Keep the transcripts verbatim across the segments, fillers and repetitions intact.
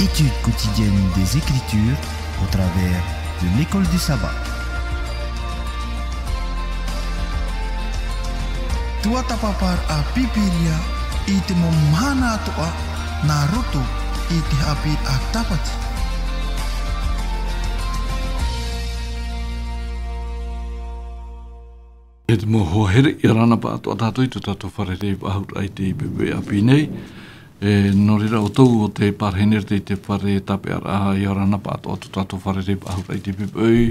Étude quotidienne des Écritures au travers de l'école du sabbat. Tuatāpaparaʻa Pīpīria i te mau mahana atoʻa nā roto i te haʻapiʻiraʻa tāpati. E te mau hoa here, ʻia ora na pāʻatoʻa tātou i tō tātou fārerei faʻahou i teie poʻipoʻi ʻāpī nei. E, nō reira, ʻoutou ʻo tē pārahi nei i te fare tāpeʻaraʻa, ʻia ora na pāʻatoʻa tō tātou fārerei faʻahou i teie poʻipoʻi.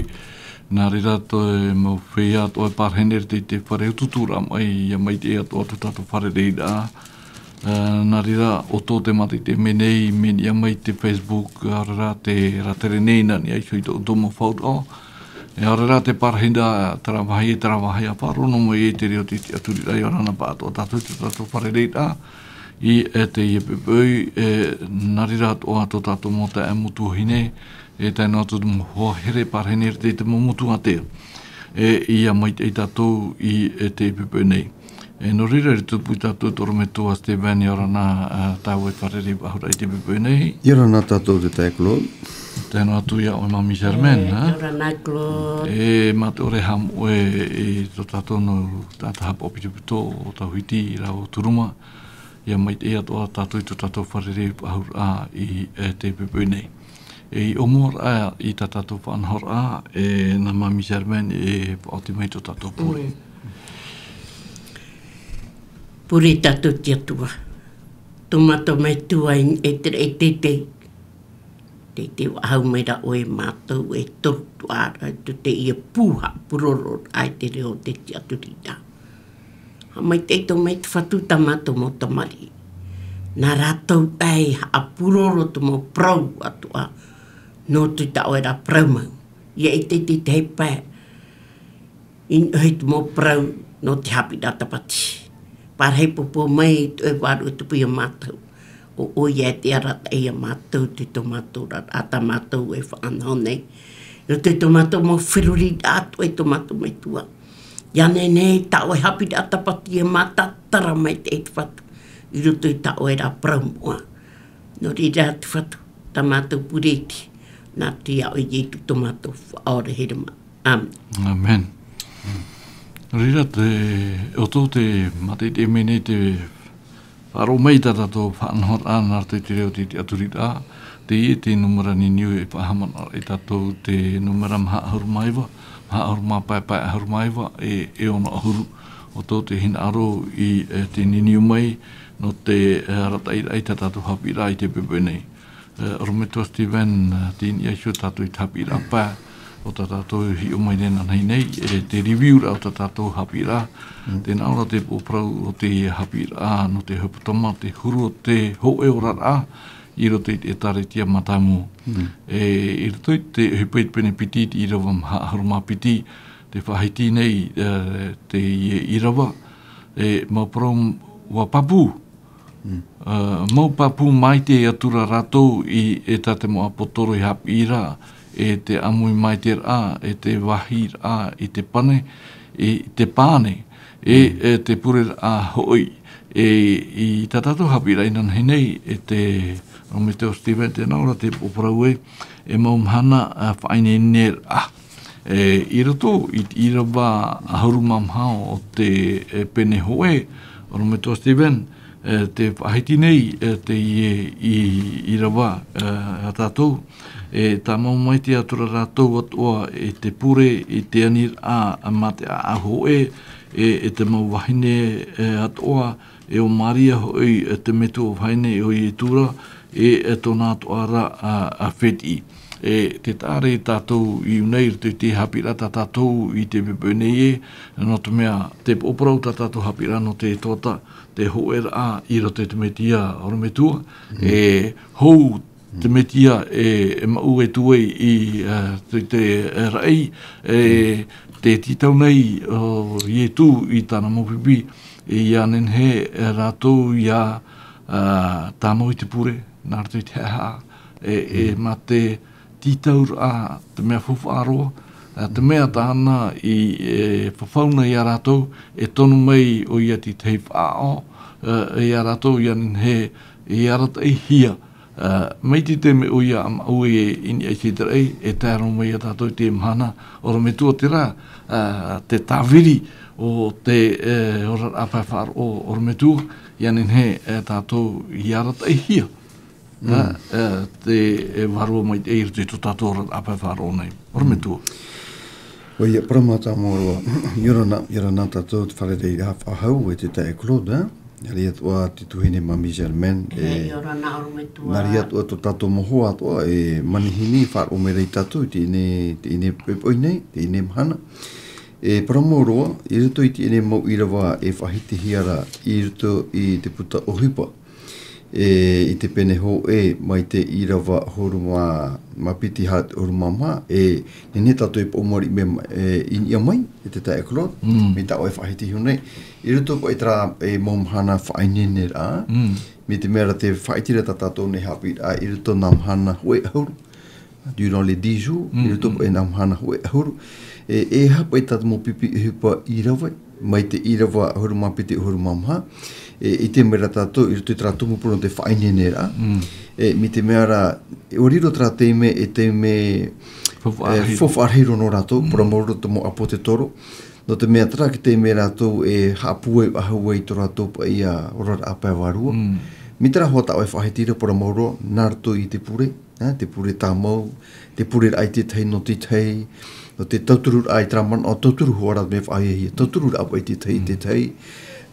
Nā reira, tō e mau feiā atoʻa e pārahi nei i te fare utuuturaʻa mai, ʻia maitaʻi atoʻa tō tātou fārereiraʻa. E, nā reira, ʻoutou tē mātaʻitaʻi mai nei, mea niʻa mai te Facebook, ʻaore rā te rātere nei, nā niʻa iho i tō ʻoutou mau faʻaroʻo. E, ʻaore rā te pārahi ra, terā vāhi, terā vāhi, ʻa faʻaroʻo noa mai i te reo o te tiʻaturiraʻa, ʻia ora na pāʻatoʻa tātou i tō tātou fārereiraʻa i, e, teie poʻipoʻi, e, nā reira atoʻa tō tātou mau taeaʻe mau tuahine, e tae noa atu te mau hoa here pārahi nei i te mau motu ātea. E, ʻia maitaʻi tātou i, e, teie poʻipoʻi nei. E, nō reira, i tupu ia tātou i tō ʻorometua Steven, ʻia ora na, e, tāua e fārerei faʻahou i teie poʻipoʻi nei. ʻIa ora na tātou te taeaʻe Claude. Tae noa atu ia ʻoe Māmī Germaine, E, ʻia ora na Claude. E, mā te ʻore haʻamoʻe i tō tātou nō taʻata haʻapaʻo pitopito ʻo Tauhiti rāua ʻo Turuma. ʻIa maitaʻi atoʻa tātou i tō tātou fārerei faʻahou i, e, teie poʻipoʻi nei. E, i ʻōmuaraʻa i tā tātou faʻanahoraʻa, e, nā Māmī Germaine e faʻaoti mai tō tātou pure. Mm. Pure tātou i te Atua. Tō mātou Metua i, e te, e te, te, te, te faʻahou mai ra ʻoe mātou e toru atoʻa ra, tō teie pū haʻapuroro ai te reo o te tiʻaturiraʻa. Haʻamaitaʻi atoʻa mai te Fatu i tā mātou mau tamariʻi. Nā rātou e haʻapuroro te mau parau atoʻa, nō te taʻoeraʻa parau mau. ʻIa ʻite i te tahi pae, i niʻa i te mau parau nō te haʻapiʻiraʻa tāpati. Pārahi pōpō mai i te ʻoe vārua e tupu ia mātou. ʻO ʻoia e te arataʻi ia mātou, te tō mātou oraraʻa tā mātou e faʻanaho nei. Nō te tō mātou mau feruriraʻa atoʻa e tō mātou Metua. ʻIa nehenehe tā ʻoe haʻapiʻiraʻa tāpati e mātatara mai te, e te Fatu. I roto i tā ʻoeraʻa parau moʻa. Nō reira te Fatu, tā mātou pure iti. Nā te iʻoa o Ietu tō mātou Faʻaora here mā. Amen. Amen. Nō reira te, ʻoutou tē mātaʻitaʻi mai nei te faʻaroʻo mai i tā tātou faʻanahoraʻa nā roto i te reo o te tiʻaturiraʻa, teie te nūmera niniu e faʻahaʻamanaʻo ai tātou te nūmera maha ʻahuru mā iva, maha ʻahuru mā pae, pae ʻahuru mā iva, e, e ono ʻahuru. ʻOutou tē hinaʻaro i, e, te niniu mai, nō te, e, arataʻiraʻa i tā tātou haʻapiʻiraʻa i teie poʻipoʻi nei. E, ʻorometua Steven, e, tei niʻa iho tātou i te haʻapiʻiraʻa pae, ʻo tā tātou e hiʻo mai nei inanahi nei, e, te review-raʻa o tā tātou haʻapiʻiraʻa, Mm. tē nā ʻō ra te pōparau o te haʻapiʻiraʻa, nō te hepetoma, te huru o te hōʻē oraraʻa, i roto i te ʻĒtārētia mātāmua. Mm. E, i roto i te ʻohipa i te pene piti, i te ʻīrava maha ʻahuru mā piti, tē faʻahiti nei, e, teie ʻīrava, e, mau parau ʻua pāpū, Mm. Ā, mau pāpū maitaʻi atu ra rātou i, e tā te mau ʻāpōsetolo i haʻapiʻi ra, e te ʻāmui maitaʻiraʻa, e te vāhiraʻa i te pane, i te pane, e, Mm. e te pureraʻa hoʻi. E, i tā tātou haʻapiʻiraʻa inanahi nei, e te, ʻorometua Steven, tē nā ʻō ra te pōparau ē, e mau mahana, ā, faʻaineineraʻa. E, i roto i te ʻīrava ʻahuru mā maha o te, e, pene hōʻē, ʻorometua Steven, e, tē faʻahiti nei, e, teie ʻī-, ʻīrava, e, a tātou. E, tā mau maitaʻi atu ra rātou atoʻa i te pure, i te aniraʻa, a mā te ʻāʻau hōʻē, e, e te mau vahine, e, atoʻa, e ʻo Maria hoʻi, e te metua vahine o Ietu ra, e, e tōna atoʻa ra, a, a fētiʻi. E, tē taʻa ra ia tātou i ʻō nei i roto i te haʻapiʻiraʻa tā tātou i teie poʻipoʻi nei ē, nō te mea, te pōparau tā tātou haʻapiʻiraʻa nō te toata, te hōʻēraʻa i roto i te Mesia, ʻorometua, Mm. e hou te Mesia e, e maʻu e tū ai i, e, te, te, e, raʻi, e, tē tītau nei ʻo Ietu i tāna mau pipi, e ʻia nehenehe, e, rātou ʻia, ā, tāmau i te pure, nā roto i te haʻehaʻa, e, e, Mm. mā te tītauraʻa, te mea faufaʻa roa, ā, te mea tāna i, e, fafau na ia rātou, e tono mai ʻoia i te tahi faʻaʻao, e, ia rātou ʻia nehenehe, e arataʻihia, Ā, mai te taime ʻoia a maʻu e i niʻa i te taʻi, e tae roa mai ia tātou i te mahana ʻorometua, terā, ā, te tāviri o te, ē, oraraʻa pae faʻaroʻo ʻorometua, ʻia nehenehe, ē, tātou i arataʻihia. Ā, ē, te, e, vārua maitaʻi i roto i tō tātou oraraʻa pae faʻaroʻo nei. ʻOrometua. ʻOia, parau mātāmua roa. ʻIa ora na, ʻia ora na tātou, te fare rei faʻahou e te taeaʻe Claude, ā? Nā reira atoʻa te tuahine Mami Germaine, ē, ʻia ora na ʻorometua. Nā reira atoʻa tō tātou mau hoa atoʻa, e manihini faʻaroʻo mai ra ia tātou, i teie nei, teie nei poʻipoʻi nei, teie nei mahana. E parau mau roa, i roto i teie nei mau ʻīrava e faʻahitihia ra, i roto i te puta ʻohipa. E, i te pene hōʻē mai te ʻīrava ʻahuru mā, mā piti haere ʻahuru mā maha, e, nehenehe tātou e paʻumariʻi mai, e, i niʻa mai, e te taeaʻe Claude, mai tā ʻoe e faʻahiti iho nei. I roto paʻi i terā, e, mau mahana faʻaineineraʻa, mai te mea ra tē faʻaʻitehia ra tā tātou nei haʻapiʻiraʻa, i roto nā mahana hōʻē ʻahuru, durant les dix jours, i roto paʻi nā mahana hōʻē ʻahuru. E, e aha paʻi tā te mau pipi ʻohipa i rave, mai te ʻīrava ʻahuru mā piti, ʻahuru mā maha. E, ʻite mai ra tātou, i roto i terā tumu pūroro nō te faʻaineineraʻa. E, mai te mea ra, ʻua riro terā taime, e taime, e, faufaʻa rahi roa. Faufaʻa rahi roa nō rātou, parau mau roa te mau ʻāpōsetolo. Nō te mea terā te taime rātou e haʻapūai faʻahou ai i tō rātou paʻi oraraʻa pae vārua. Mai terā hoʻi tā ʻoe e faʻahiti ra, parau mau roa, nā roto i te pure. Ā, te pure tāmau, te pureraʻa i te tahi nō te tahi, nō te tautururaʻa i terā manaʻo tauturu hoʻi ra mea faʻahiahia, tautururaʻa paʻi i te tahi, i te tahi.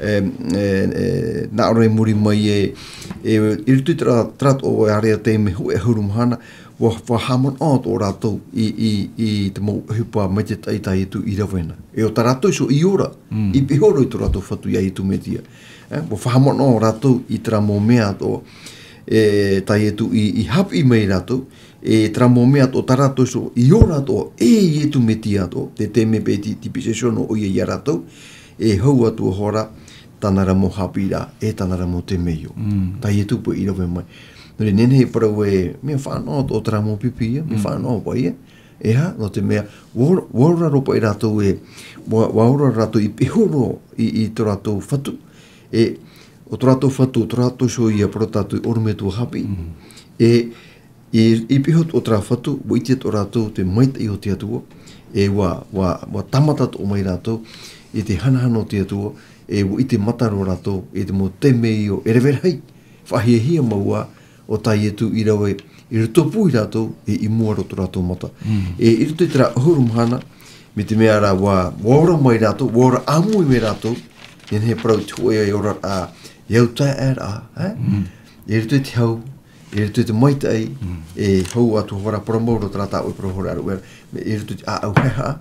E, e, e, nā ʻō ra i muri mai e, e, i roto i terā, terā atoʻa area taime hōʻē ʻahuru mahana, ʻua, ʻua haʻamanaʻo atoʻa rātou i, i, i te mau ʻohipa mai te taʻi tā Ietu i rave na. E ʻo tā rātou iho i ora, i pihaʻi roa i tō rātou Fatu iā Ietu Metia. E, ʻua faʻahaʻamanaʻo rātou i terā mau mea atoʻa, e, tā Ietu i, i haʻapiʻi mai ia rātou, e terā mau mea atoʻa tā rātou iho i ora atoʻa, e Ietu Metia atoʻa, te, te taime paʻi te, te pīhaʻi iho nō ʻoia iā rātou, e hau atu hoʻi ra tāna ra mau haʻapiʻiraʻa, e tāna ra mau temeio. Tā Ietu paʻi i rave mai. Nō reira, nehenehe e parau e, mea fānaʻo atoʻa terā mau pipi ia, mea fānaʻo paʻi ia, e aha, nō te mea, ʻua, ʻua ora roa paʻi rātou e, ʻua, ʻua ora rātou i pihaʻi roa i, i tō rātou Fatu, e, ʻo tō rātou Fatu, tō rātou iho ia, parau tātou, ʻorometua haʻapiʻi. E, i, i pihaʻi atoʻa terā Fatu, ʻua ʻite atoʻa rātou te maitaʻi o te Atua, e ʻua, ʻua, ʻua tāmata atoʻa mai rātou i te hanahana o te Atua, e ʻua ʻite mata roa rātou i te mau temeio e rave rahi, faʻahiahia mau ā, ʻo tā Ietu i rave i rotopū ia rātou, e i mua roa tō rātou mata. E i roto i terā ʻahuru mahana, mai te mea ra ʻua, ʻua ora mai rātou, ʻua ora ʻāmui mai rātou, nehenehe e parau te hōʻē oraraʻa, ʻia au tae aʻe ra, e? I roto i te hau, i roto i te maitaʻi, e hau atu hoʻi ra, parau mau roa terā tā ʻoe e parau hoʻi ra, i roto i te ʻāʻau haʻehaʻa,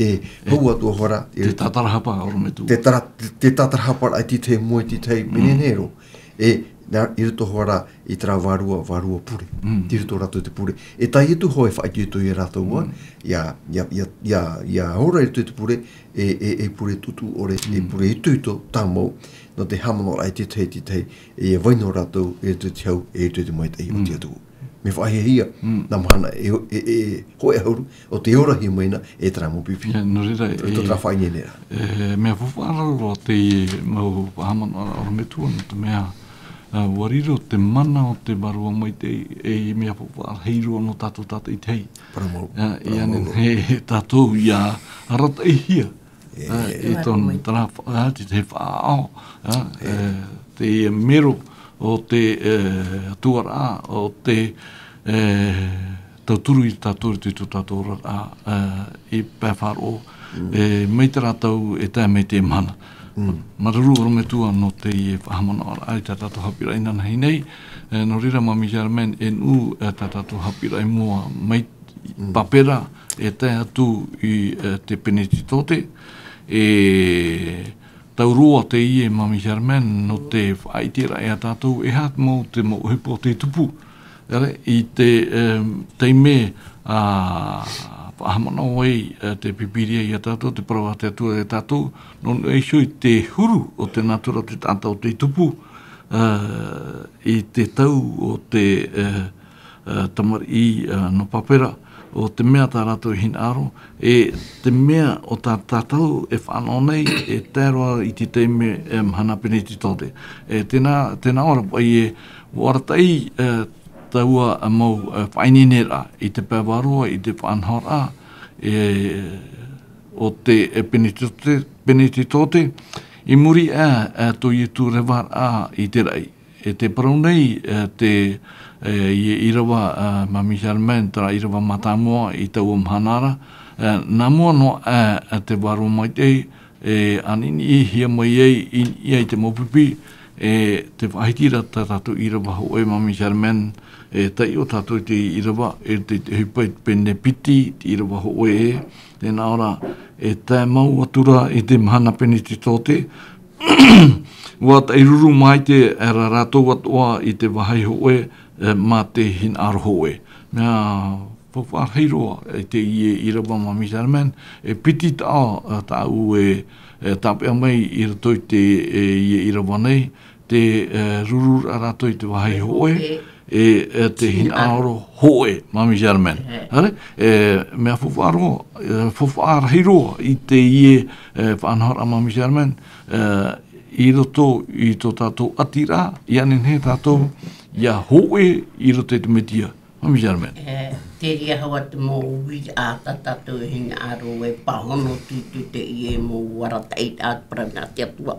e hau atu hoʻi ra, i roto i te tātarahapa, ʻorometua. Te tara-, te, te tātarahaparaʻa i te tahi, i te tahi, mea nehenehe roa. E, nā, i roto hoʻi ra i terā vārua, vārua pure. I roto rātou i te pure. E tā Ietu hoʻi e faʻaitoito ia rātou ā, ʻia, ʻia, ʻia, ʻia, ʻia ora i roto i te pure, e, e, e pure tuʻutuʻu ʻore, e pure itoito tāmau, nō te haʻamanaʻoraʻa i te tahi, te tahi, e vai noa rātou i roto i te hau, e i roto i te maitaʻi o te Atua. Mea faʻahiahia, nā mahana e, e, e, hōʻē ʻahuru, ʻo tē orahia mai na, e terā mau pipi. Ia, nō reira, i roto i terā faʻaineineraʻa. E, mea faufaʻa roa te mau haʻamanaʻoraʻa ʻorometua, nō te mea, ā, ʻua riro te mana o te Vārua Maitaʻi, e mea faufaʻa rahi roa nō tātou tātaʻitahi. Parau mau. Ā, ʻia nehenehe tātou ʻia arataʻihia. Ā, i tōna, terā fa-, ā, te, te faʻaʻao, ā, e, te mero o te, e, tuaraʻa, o te, e, tauturu ia tātou i tō tātou oraraʻa, e, i pae faʻaroʻo, e, mai terā tau e tae mai i teie mahana. Māuruuru ʻorometua nō teie faʻahaʻamanaʻoraʻa i tā tātou haʻapiʻiraʻa inanahi nei, e, nō reira, Mami Germaine, e nuʻu, e, tā tātou haʻapiʻiraʻa i mua mai Papera, e tae atu i, e, te Penetitote, e tau roa teie, Mami Germaine, nō te faʻaʻiteraʻa ia tātou, e aha mau te mau ʻohipa o tei tupu. Ere, i te, e, taime, ā, faʻahaʻamanaʻo ai, e, te Pīpīria ia tātou, te parau a te Atua ia tātou, nō niʻa iho i te huru o te natura o te taʻata o tei tupu, e, i te tau o te, e, e, tamariʻi, e, nō Papera, ʻo te mea tā rātou i hinaʻaro, e te mea ʻo tā tātou e fānaʻo nei, e tae roa i te taime, e, mahana Penetitote. E tēnā, tēnā ʻō ra paʻi e, ʻua arataʻi, e, taua mau faʻaineineraʻa i te pae vārua, i te faʻanahoraʻa o te Penetitote, Penetitote, i muri aʻe tō Ietu revaraʻa i te raʻi. E te parau nei te ʻīrava, Māmī Charmaine, terā ʻīrava mātāmua i taua mahana ra, nā mua noa aʻe te vārua maitaʻi, e ʻaniʻanihia mai ai i niʻa i te mau pipi, e te faʻahiti ra tā tātou ʻīrava hōʻē, Māmī Charmaine, e taiʻo tātou i te ʻīrava, e te, te ʻohipa i te pene piti, te ʻīrava hōʻē ē, tēnā ʻo rā, e tae mau atu ra i te mahana Penetitote, ʻua taʻiruru maitaʻi ra rātou atoʻa i te vāhi hōʻē, e, mā te hinaʻaro hōʻē. Mea faufaʻa rahi roa i teie ʻīrava, Māmī Charmaine, e piti taʻo, e, tāʻu e, e tāpeʻa mai i roto i te, e, ʻīrava nei, te, e, ruru ra rātou i te vāhi hōʻē, e, e te hinaʻaro hōʻē, Māmī Charmaine. Āre, e, mea faufaʻa roa, e, faufaʻa rahi roa i teie, e, faʻanahoraʻa, Māmī Charmaine, e, i roto i tō tātou ʻati ra, ʻia nehenehe tātou ʻia hōʻē i roto i te Mesia. Māmī Charmaine. E, te reira hoʻi te mau uiraʻa tā tātou e hinaʻaro e pāhono atu i teie mau arataʻiraʻa parau nā te Atua.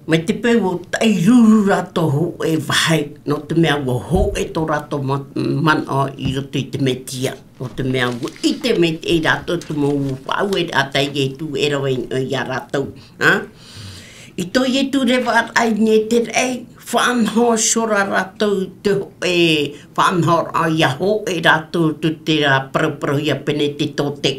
Mai te peu ʻua taʻiruru rātou hōʻē vāhi, nō te mea ʻua hōʻē tō rātou ma-, manaʻo i roto i te Mesia. Nō te mea ʻua ʻite maitaʻi rātou te mau faʻaueraʻa tā Ietu e rave noa iā rātou. Ā? I tō Ietu revaraʻa i niʻa i te raʻi, faʻanaho iho ra rātou i te hō-, e, faʻanahoraʻa ʻia hōʻē rātou i terā paraparauhia Penetitote.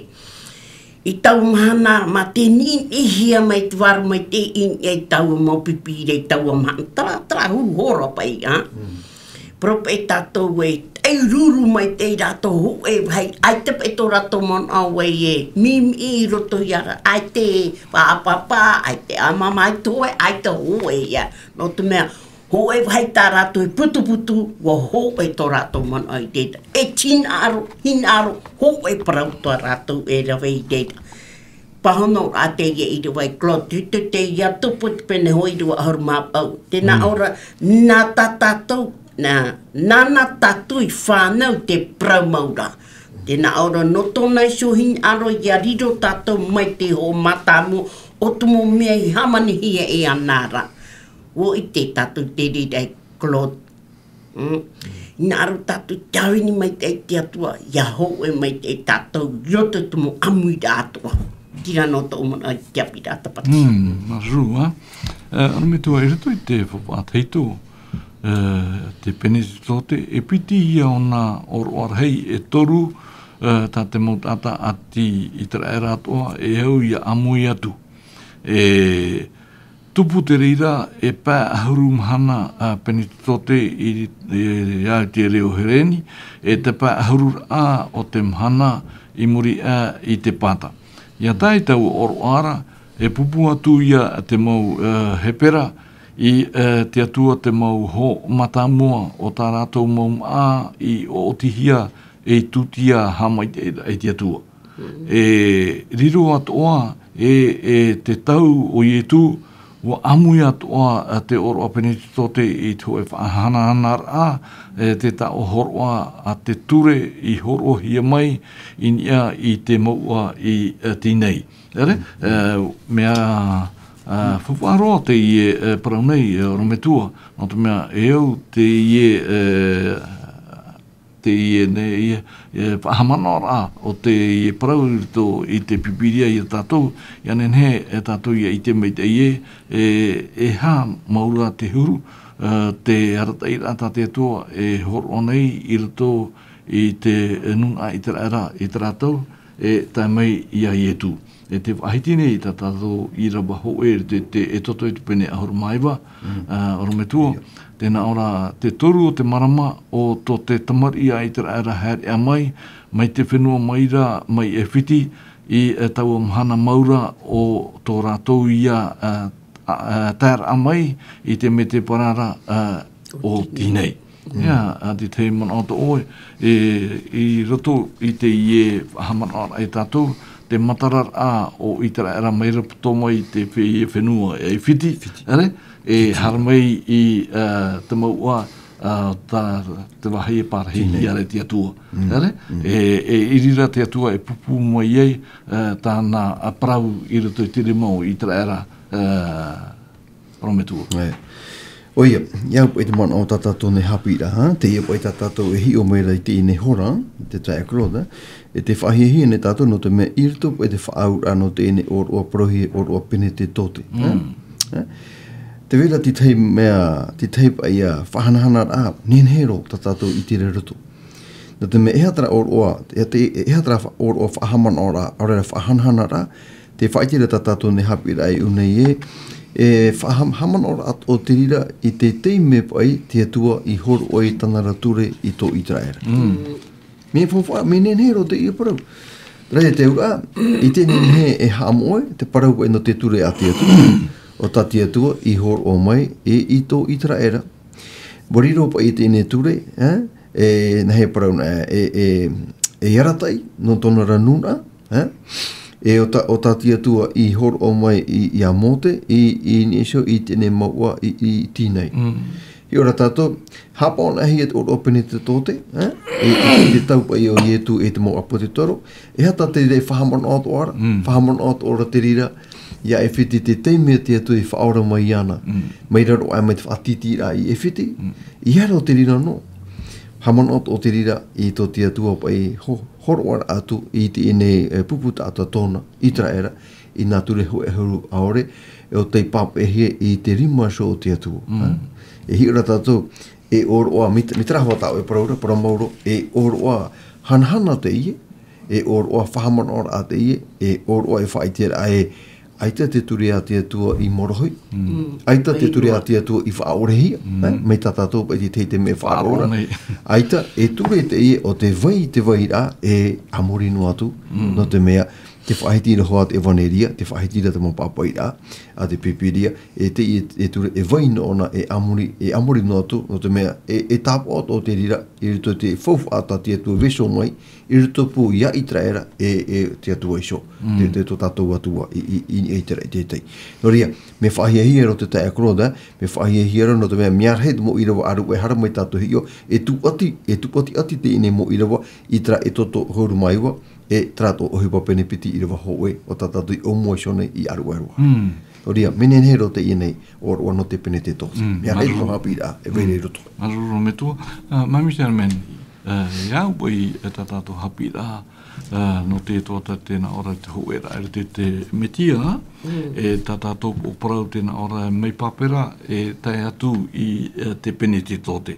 I taua mahana, mā te ʻaniʻanihia mai te vārua maitaʻi i niʻa i taua mau pipi ra i taua mahana, terā, terā huru hora paʻi, ā? Parau paʻi tātou e taʻiruru maitaʻi rātou hōʻē vāhi, ʻaita paʻi tō rātou manaʻo e mimiʻi i roto iā rā, ʻaita e faʻaʻapaʻapa, ʻaita e ʻāmāmā i te hōʻē, ʻaita hōʻē ia. Nō te mea, hōʻē vāhi tā rātou e putuputu, ʻua hōʻē tō rātou manaʻo i te, e hinaʻaro, hinaʻaro, hōʻē parau tā rātou e rave i te. Pāhono ra teie ʻīrava e Claude, te, teie tupu te pene hōʻē ʻīrava ʻahuru mā vaʻu. Tēnā ʻo rā, nā tā tātou, nā, nāna tātou i fānau te parau mau ra. Tēnā ʻo rā, nō tōna iho hinaʻaro ʻia riro tātou mai te hōʻē mātāmua o te mau mea i hāmanihia e ana ra. ʻUa ʻite tātou te reira e Claude. Mm. Hinaʻaro tātou te tāvini maitaʻi i te Atua, ʻia hōʻē maitaʻi tātou i roto i te mau ʻāmuiraʻa atoʻa. Terā noa tōʻu manaʻo i te haʻapiʻiraʻa tāpati. Mm, māuruuru, ā. E, ʻorometua, i roto i te faufaʻa tahito, e, te Penetitote, e piti ia ōna ʻōroʻa rahi, e toru, e, tā te mau taʻata ʻāti ʻĪteraʻera atoʻa, e au ʻia ʻāmui atu. E tupu te reira e pae ʻahuru mahana a Penetitote i, i, i te reo Hereni, e te pae ʻahuru ra o te mahana i muri aʻe i te Pata. ʻIa tae i taua ʻōroʻa ra, e pūpū atu ia te mau, e, Hepera i, e, te Atua te mau hōʻē mātāmua o tā rātou mau māʻa i ʻoʻotihia e tūtia haʻamaitaʻiraʻa i te Atua. E riro atoʻa, e, e te tau o Ietu, ʻua ʻāmui atoʻa te ʻōroʻa Penetitote i te hōʻē faʻahanahanaraʻa, e te taʻo hōroʻa a te ture i hōroʻahia mai i niʻa i te mouʻa i, e, Tinei. ʻEre, e, mea, e, faufaʻa roa teie, e, parau nei, e, ʻorometua, nō te mea e au teie, e, teie nei, e, e, faʻahaʻamanaʻoraʻa o teie parau i roto i te Pīpīria ia tātou, ʻia nehenehe e tātou ʻia ʻite maitaʻi ē, e, e aha mau ra te huru, e, te arataʻiraʻa tā te Atua e hōroʻa nei i roto i te nūnaʻa ʻĪteraʻera, i tā rātou, e tae mai ia Ietu. E tē faʻahiti nei tā tātou ʻīrava hōʻē te, te, e toto i te pene ʻahuru mā iva, ā, ʻorometua. Tēnā ʻo rā, te toru o te marama o tō te tamariʻi a ʻĪteraʻera haereʻa mai, mai te fenua mai ra, mai ʻAifiti, i, e, taua mahana mau ra o tō rātou ia, ā, ā, ā, taeraʻa mai i te mētēpara ra, ā, o Tinei. Ia, ā, te tahi manaʻo tō ʻoe, e, i roto i teie faʻahaʻamanaʻoraʻa e tātou, te matararaʻa o ʻĪteraʻera mai ra puta mai i te fe-, fenua ʻAifiti, ʻere, e haere mai i, ā, te mouʻa, ā, tā te vāhi e pārahi i ara i te Atua. Ere? E, e ʻirira te Atua e pūpū mai ai, ā, tāna ā parau i roto i te rima o Iteraera, ā, Rometua. ʻOia, ʻia au paʻi te manaʻo tā tātou nei haʻapiʻiraʻa, ha? Teie paʻi tā tātou e hiʻo mai ra i teie nei hora, te taeaʻe Claude, e tē faʻahiahia nei tātou nō te mea i roto paʻi te faʻaauraʻa nō teie nei ʻōroʻa parauhia, ʻōroʻa Penetetote, ha? Ha? Tē vai ra te tahi mea, te tahi paʻi ā faʻahanahanaraʻa, nehenehe roa tā tātou i ʻite i roto. Nō te mea e aha terā ʻōroʻa, e te, e aha terā fa-, ʻōroʻa faʻahaʻamanaʻoraʻa, ʻaore rā faʻahanahanaraʻa, tē faʻaʻite ra tā tātou nei haʻapiʻiraʻa i ʻō nei ē, e faʻaham-, haʻamanaʻoraʻa atoʻa te reira i te taime paʻi te Atua i hōroʻa ai tāna ra ture i tō Iteraera. Mea faufaʻa, mea nehenehe roa teie parau. Terā ia te auraʻa, i te nehenehe e haʻamoʻe, te parau paʻi nō te ture a te Atua. ʻO tā te Atua i hōroʻa mai, e i tō Iteraera. Ua riro paʻi i teie nei ture, e, e, nāhea parau na, e, e, e arataʻi, nō tōna ra nūnaʻa, e? E ʻo tā, ʻo tā te Atua i hōroʻa mai i, ia Mōte, i, i niʻa iho i teie nei mouʻa i, i Tinai. Hiʻo ra tātou, haʻapaʻohia te ʻōroʻa Penetetote, e? E, e, i te tau paʻi o Ietu e te mau ʻāpōsetolo, e aha tā te reira e faʻahaʻamanaʻo atoʻa ra, faʻahaʻamanaʻo atoʻa ra te reira, ia ʻAifiti te taime te Atua i faʻaora mai iāna, mai raro aʻe mai te faʻatītīraʻa i ʻAifiti, ʻeiaha roa te reira noa. Haʻamanaʻo atoʻa te reira i tō te Atua paʻi hō-, hōroʻaraʻa atu i teie nei, e, pupu taʻata tōna, Iteraera, i nā ture hōʻē ʻahuru ʻaore, e ʻo tei pāpaʻihia i te rima iho o te Atua. E hiʻo ra tātou, e ʻōroʻa, mai t-, mai terā hoʻi tā ʻoe e parau ra, parau mau roa, e ʻōroʻa hanahana teie, e ʻōroʻa faʻahaʻamanaʻoraʻa teie, e ʻōroʻa e faʻaʻiteraʻa ē, ʻaita te ture a te Atua i morohi, ʻaita te ture a te Atua i faʻaʻorehia, e, mai tā tātou paʻi te tahi te mea e faʻaroʻo ra. ʻAita, e ture teie ʻo tē vai i te vairaʻa, e a muri noa atu, nō te mea, tē faʻahiti ra hoʻi te ʻevaneria, tē faʻahiti ra te mau pāpaʻiraʻa a te Pīpīria, e teie, e ture, e vai noa ʻōna, e a muri, e a muri noa atu, nō te mea, e, e tāpaʻo atoʻa te reira, i roto i te faufaʻa tā te Atua e vaiiho mai, i roto pū ia Iteraera, e, e te Atua iho, te, te, tō tātou Atua, i, i, i, i te, i te, i te. Nō reira, mea faʻahiahia roa te taeaʻe Claude, mea faʻahiahia roa, nō te mea, mea rahi te mau ʻīrava ʻāruʻe, e haere mai tātou e hiʻo, e tūʻati, e tūʻatiʻati teie nei mau ʻīrava, i terā Exodo ʻahuru mā iva, e terā ʻohipa pene piti ʻīrava hōʻē, ʻo tā tātou i ʻōmua iho nei i ʻāruʻe roa. Nō reira, mea nehenehe roa teie nei, ʻōroʻa nō te Penetetote. Mea rahi te mau haʻapiʻiraʻa, e vai ra i roto. Māuruuru Metua, ā, Māmī Sherman, ā, ʻia au paʻi, ā, tā tātou haʻapiʻiraʻa, ā, nō te tuatāpapa tēnā ʻō ra te hōʻēraʻa i roto i te Mesia, e tā tātou parau tēnā ʻō ra mai Pāpera, e tae atu i, ā, te Penetetote.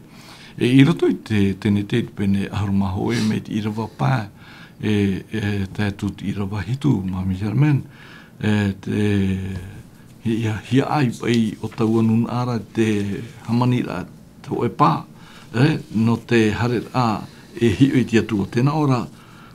E i roto i te Tenete i te pene ʻahuru mā hōʻē mai te ʻīrava pae, e, e tae atu te ʻīrava hitu, Māmī Sherman, e te, hia, hia ʻai paʻi ʻo taua nūnaʻa ra te hāmaniraʻa, te hōʻē pā, e, nō te haereraʻa e hiʻo i te Atua. Tēnā ʻō ra,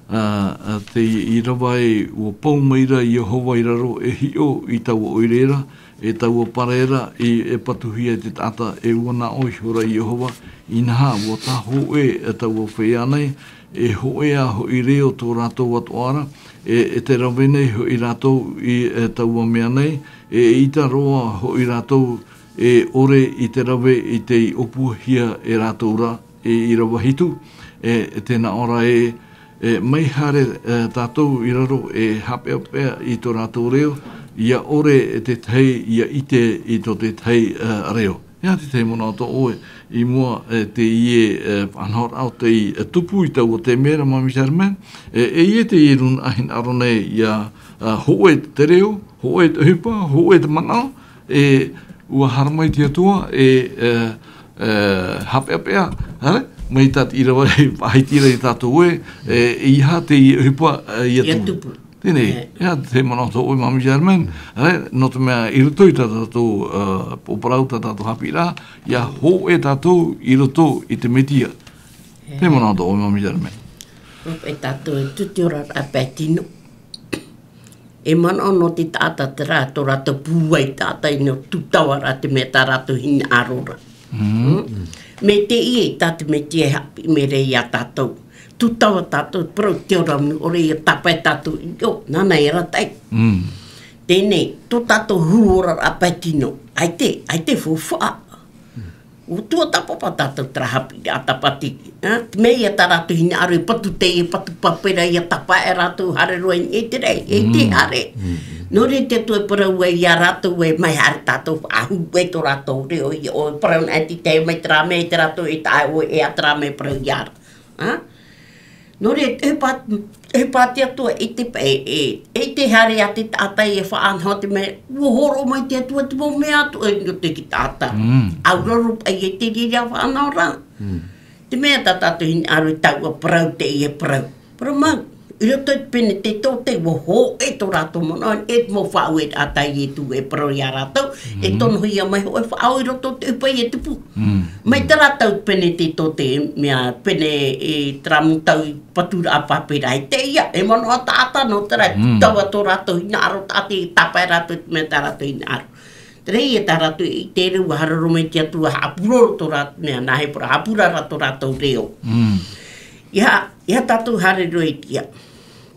ā, ā, te ʻīrava ē, ʻua pau mai ra Iehova i raro e hiʻo i taua ʻoire ra, e taua parau ra, i, e patuhia e te taʻata, e ʻua nā ʻō ihora Iehova, inaha, ʻua tā hōʻē, e taua feiā nei, e hōʻē ā hoʻi reo tō rātou atoʻa ra, e, e tē rave nei hoʻi rātou i, e taua mea nei, e ʻaita roa hoʻi rātou, e ʻore i te rave i tei ʻōpuahia e rātou ra, e ʻīrava hitu, e, e tēnā ʻō ra ē, e, mai haere, e, tātou i raro e haʻapeʻapeʻa i tō rātou reo, ʻia ʻore e te tahi ʻia ʻite i tō te tahi, e, reo. E aha te tahi manaʻo tō ʻoe i mua, e, teie, e, faʻanahoraʻa ʻo tei, e, tupu i taua taime ra, Māmī Sherman, e, e ʻia teie nūnaʻa hinaʻaro nei ʻia, e, hōʻē te reo, hōʻē te ʻohipa, hōʻē te manaʻo, e, ʻua haere mai te Atua, e, e, e, haʻapeʻapeʻa, ʻere? Mai tā te ʻīrava e faʻahiti ra ia tātou ē, e, ʻeiaha teie ʻohipa, e, ʻia tupu. Teie nei, e, e aha te manaʻo tō ʻoe, Māmī Sherman, ʻere? Nō te mea i roto i tā tātou, e, pō parau, tā tātou haʻapiʻiraʻa, ʻia hōʻē tātou i roto i te Mesia. Te manaʻo tō ʻoe, Māmī Sherman. Nō te mea tātou e tū te oraraʻa pae tino. E manaʻo nō te taʻata terā, tō rātou pūai taʻata ʻino tūtava ra te mea tā rātou hinaʻaro ra. Mm. Mm. Mai teie tā te Mesia e haʻapiʻi mai ra ia tātou. Tūtava tātou, parau te ora nui ʻore ʻia tāpae tātou i ʻō, nāna e arataʻi. Mm. Teie nei, tō tātou huru oraraʻa pae tino. ʻAita, ʻaita e faufaʻa. ʻO tuatāpapa tātou terā haʻapiʻiraʻa tāpati. Ā, te mea ia tā rātou hinaʻaro e patu tei, e patu pāpera ia tāpaʻe rātou haere roa i niʻa i te raʻi, e te haere. Nō reira te Atua e parau ai ia rātou e mai haere tātou faʻahou e tō rātou reo ia ʻoe parau na e te tahi mai terā mea i te rātou e taʻa ʻoe e a terā mea e parau ia rā. Ā? Nō reira, e pā, e pā te Atua i te pae, e, e te haere a te taʻata e faʻanaho te mea, ʻua hōroʻa mai te Atua te mau mea atu, e, nō te ki taʻata. Mm. ʻAuraro paʻi e te reira faʻanahoraʻa. Mm. Te mea tā tātou hinaʻaro i taua parau teie parau. Parau mau, i roto i te Penetetote, ʻua hōʻē tō rātou manaʻo, e te mau faʻaueraʻa tā Ietu e parau ia rātou, e tonohia mai hoʻi faʻaau i roto i te ʻohipa e tupu. Mm. Mai terā tau Penetetote, mea pene e terā mau tau paturaʻa pāpera i teie, e manaʻo taʻata nō terā, taua tō rātou hinaʻaro taʻata, e tāpae rātou i te mea tā rātou hinaʻaro. Terā ia tā rātou i te reo, ʻua harero mai te Atua, haʻapūroro tō rā-, mea, nā he parau, haʻapūrara tō rātou reo. Mm. Ia, ia tātou haere roa i te ia.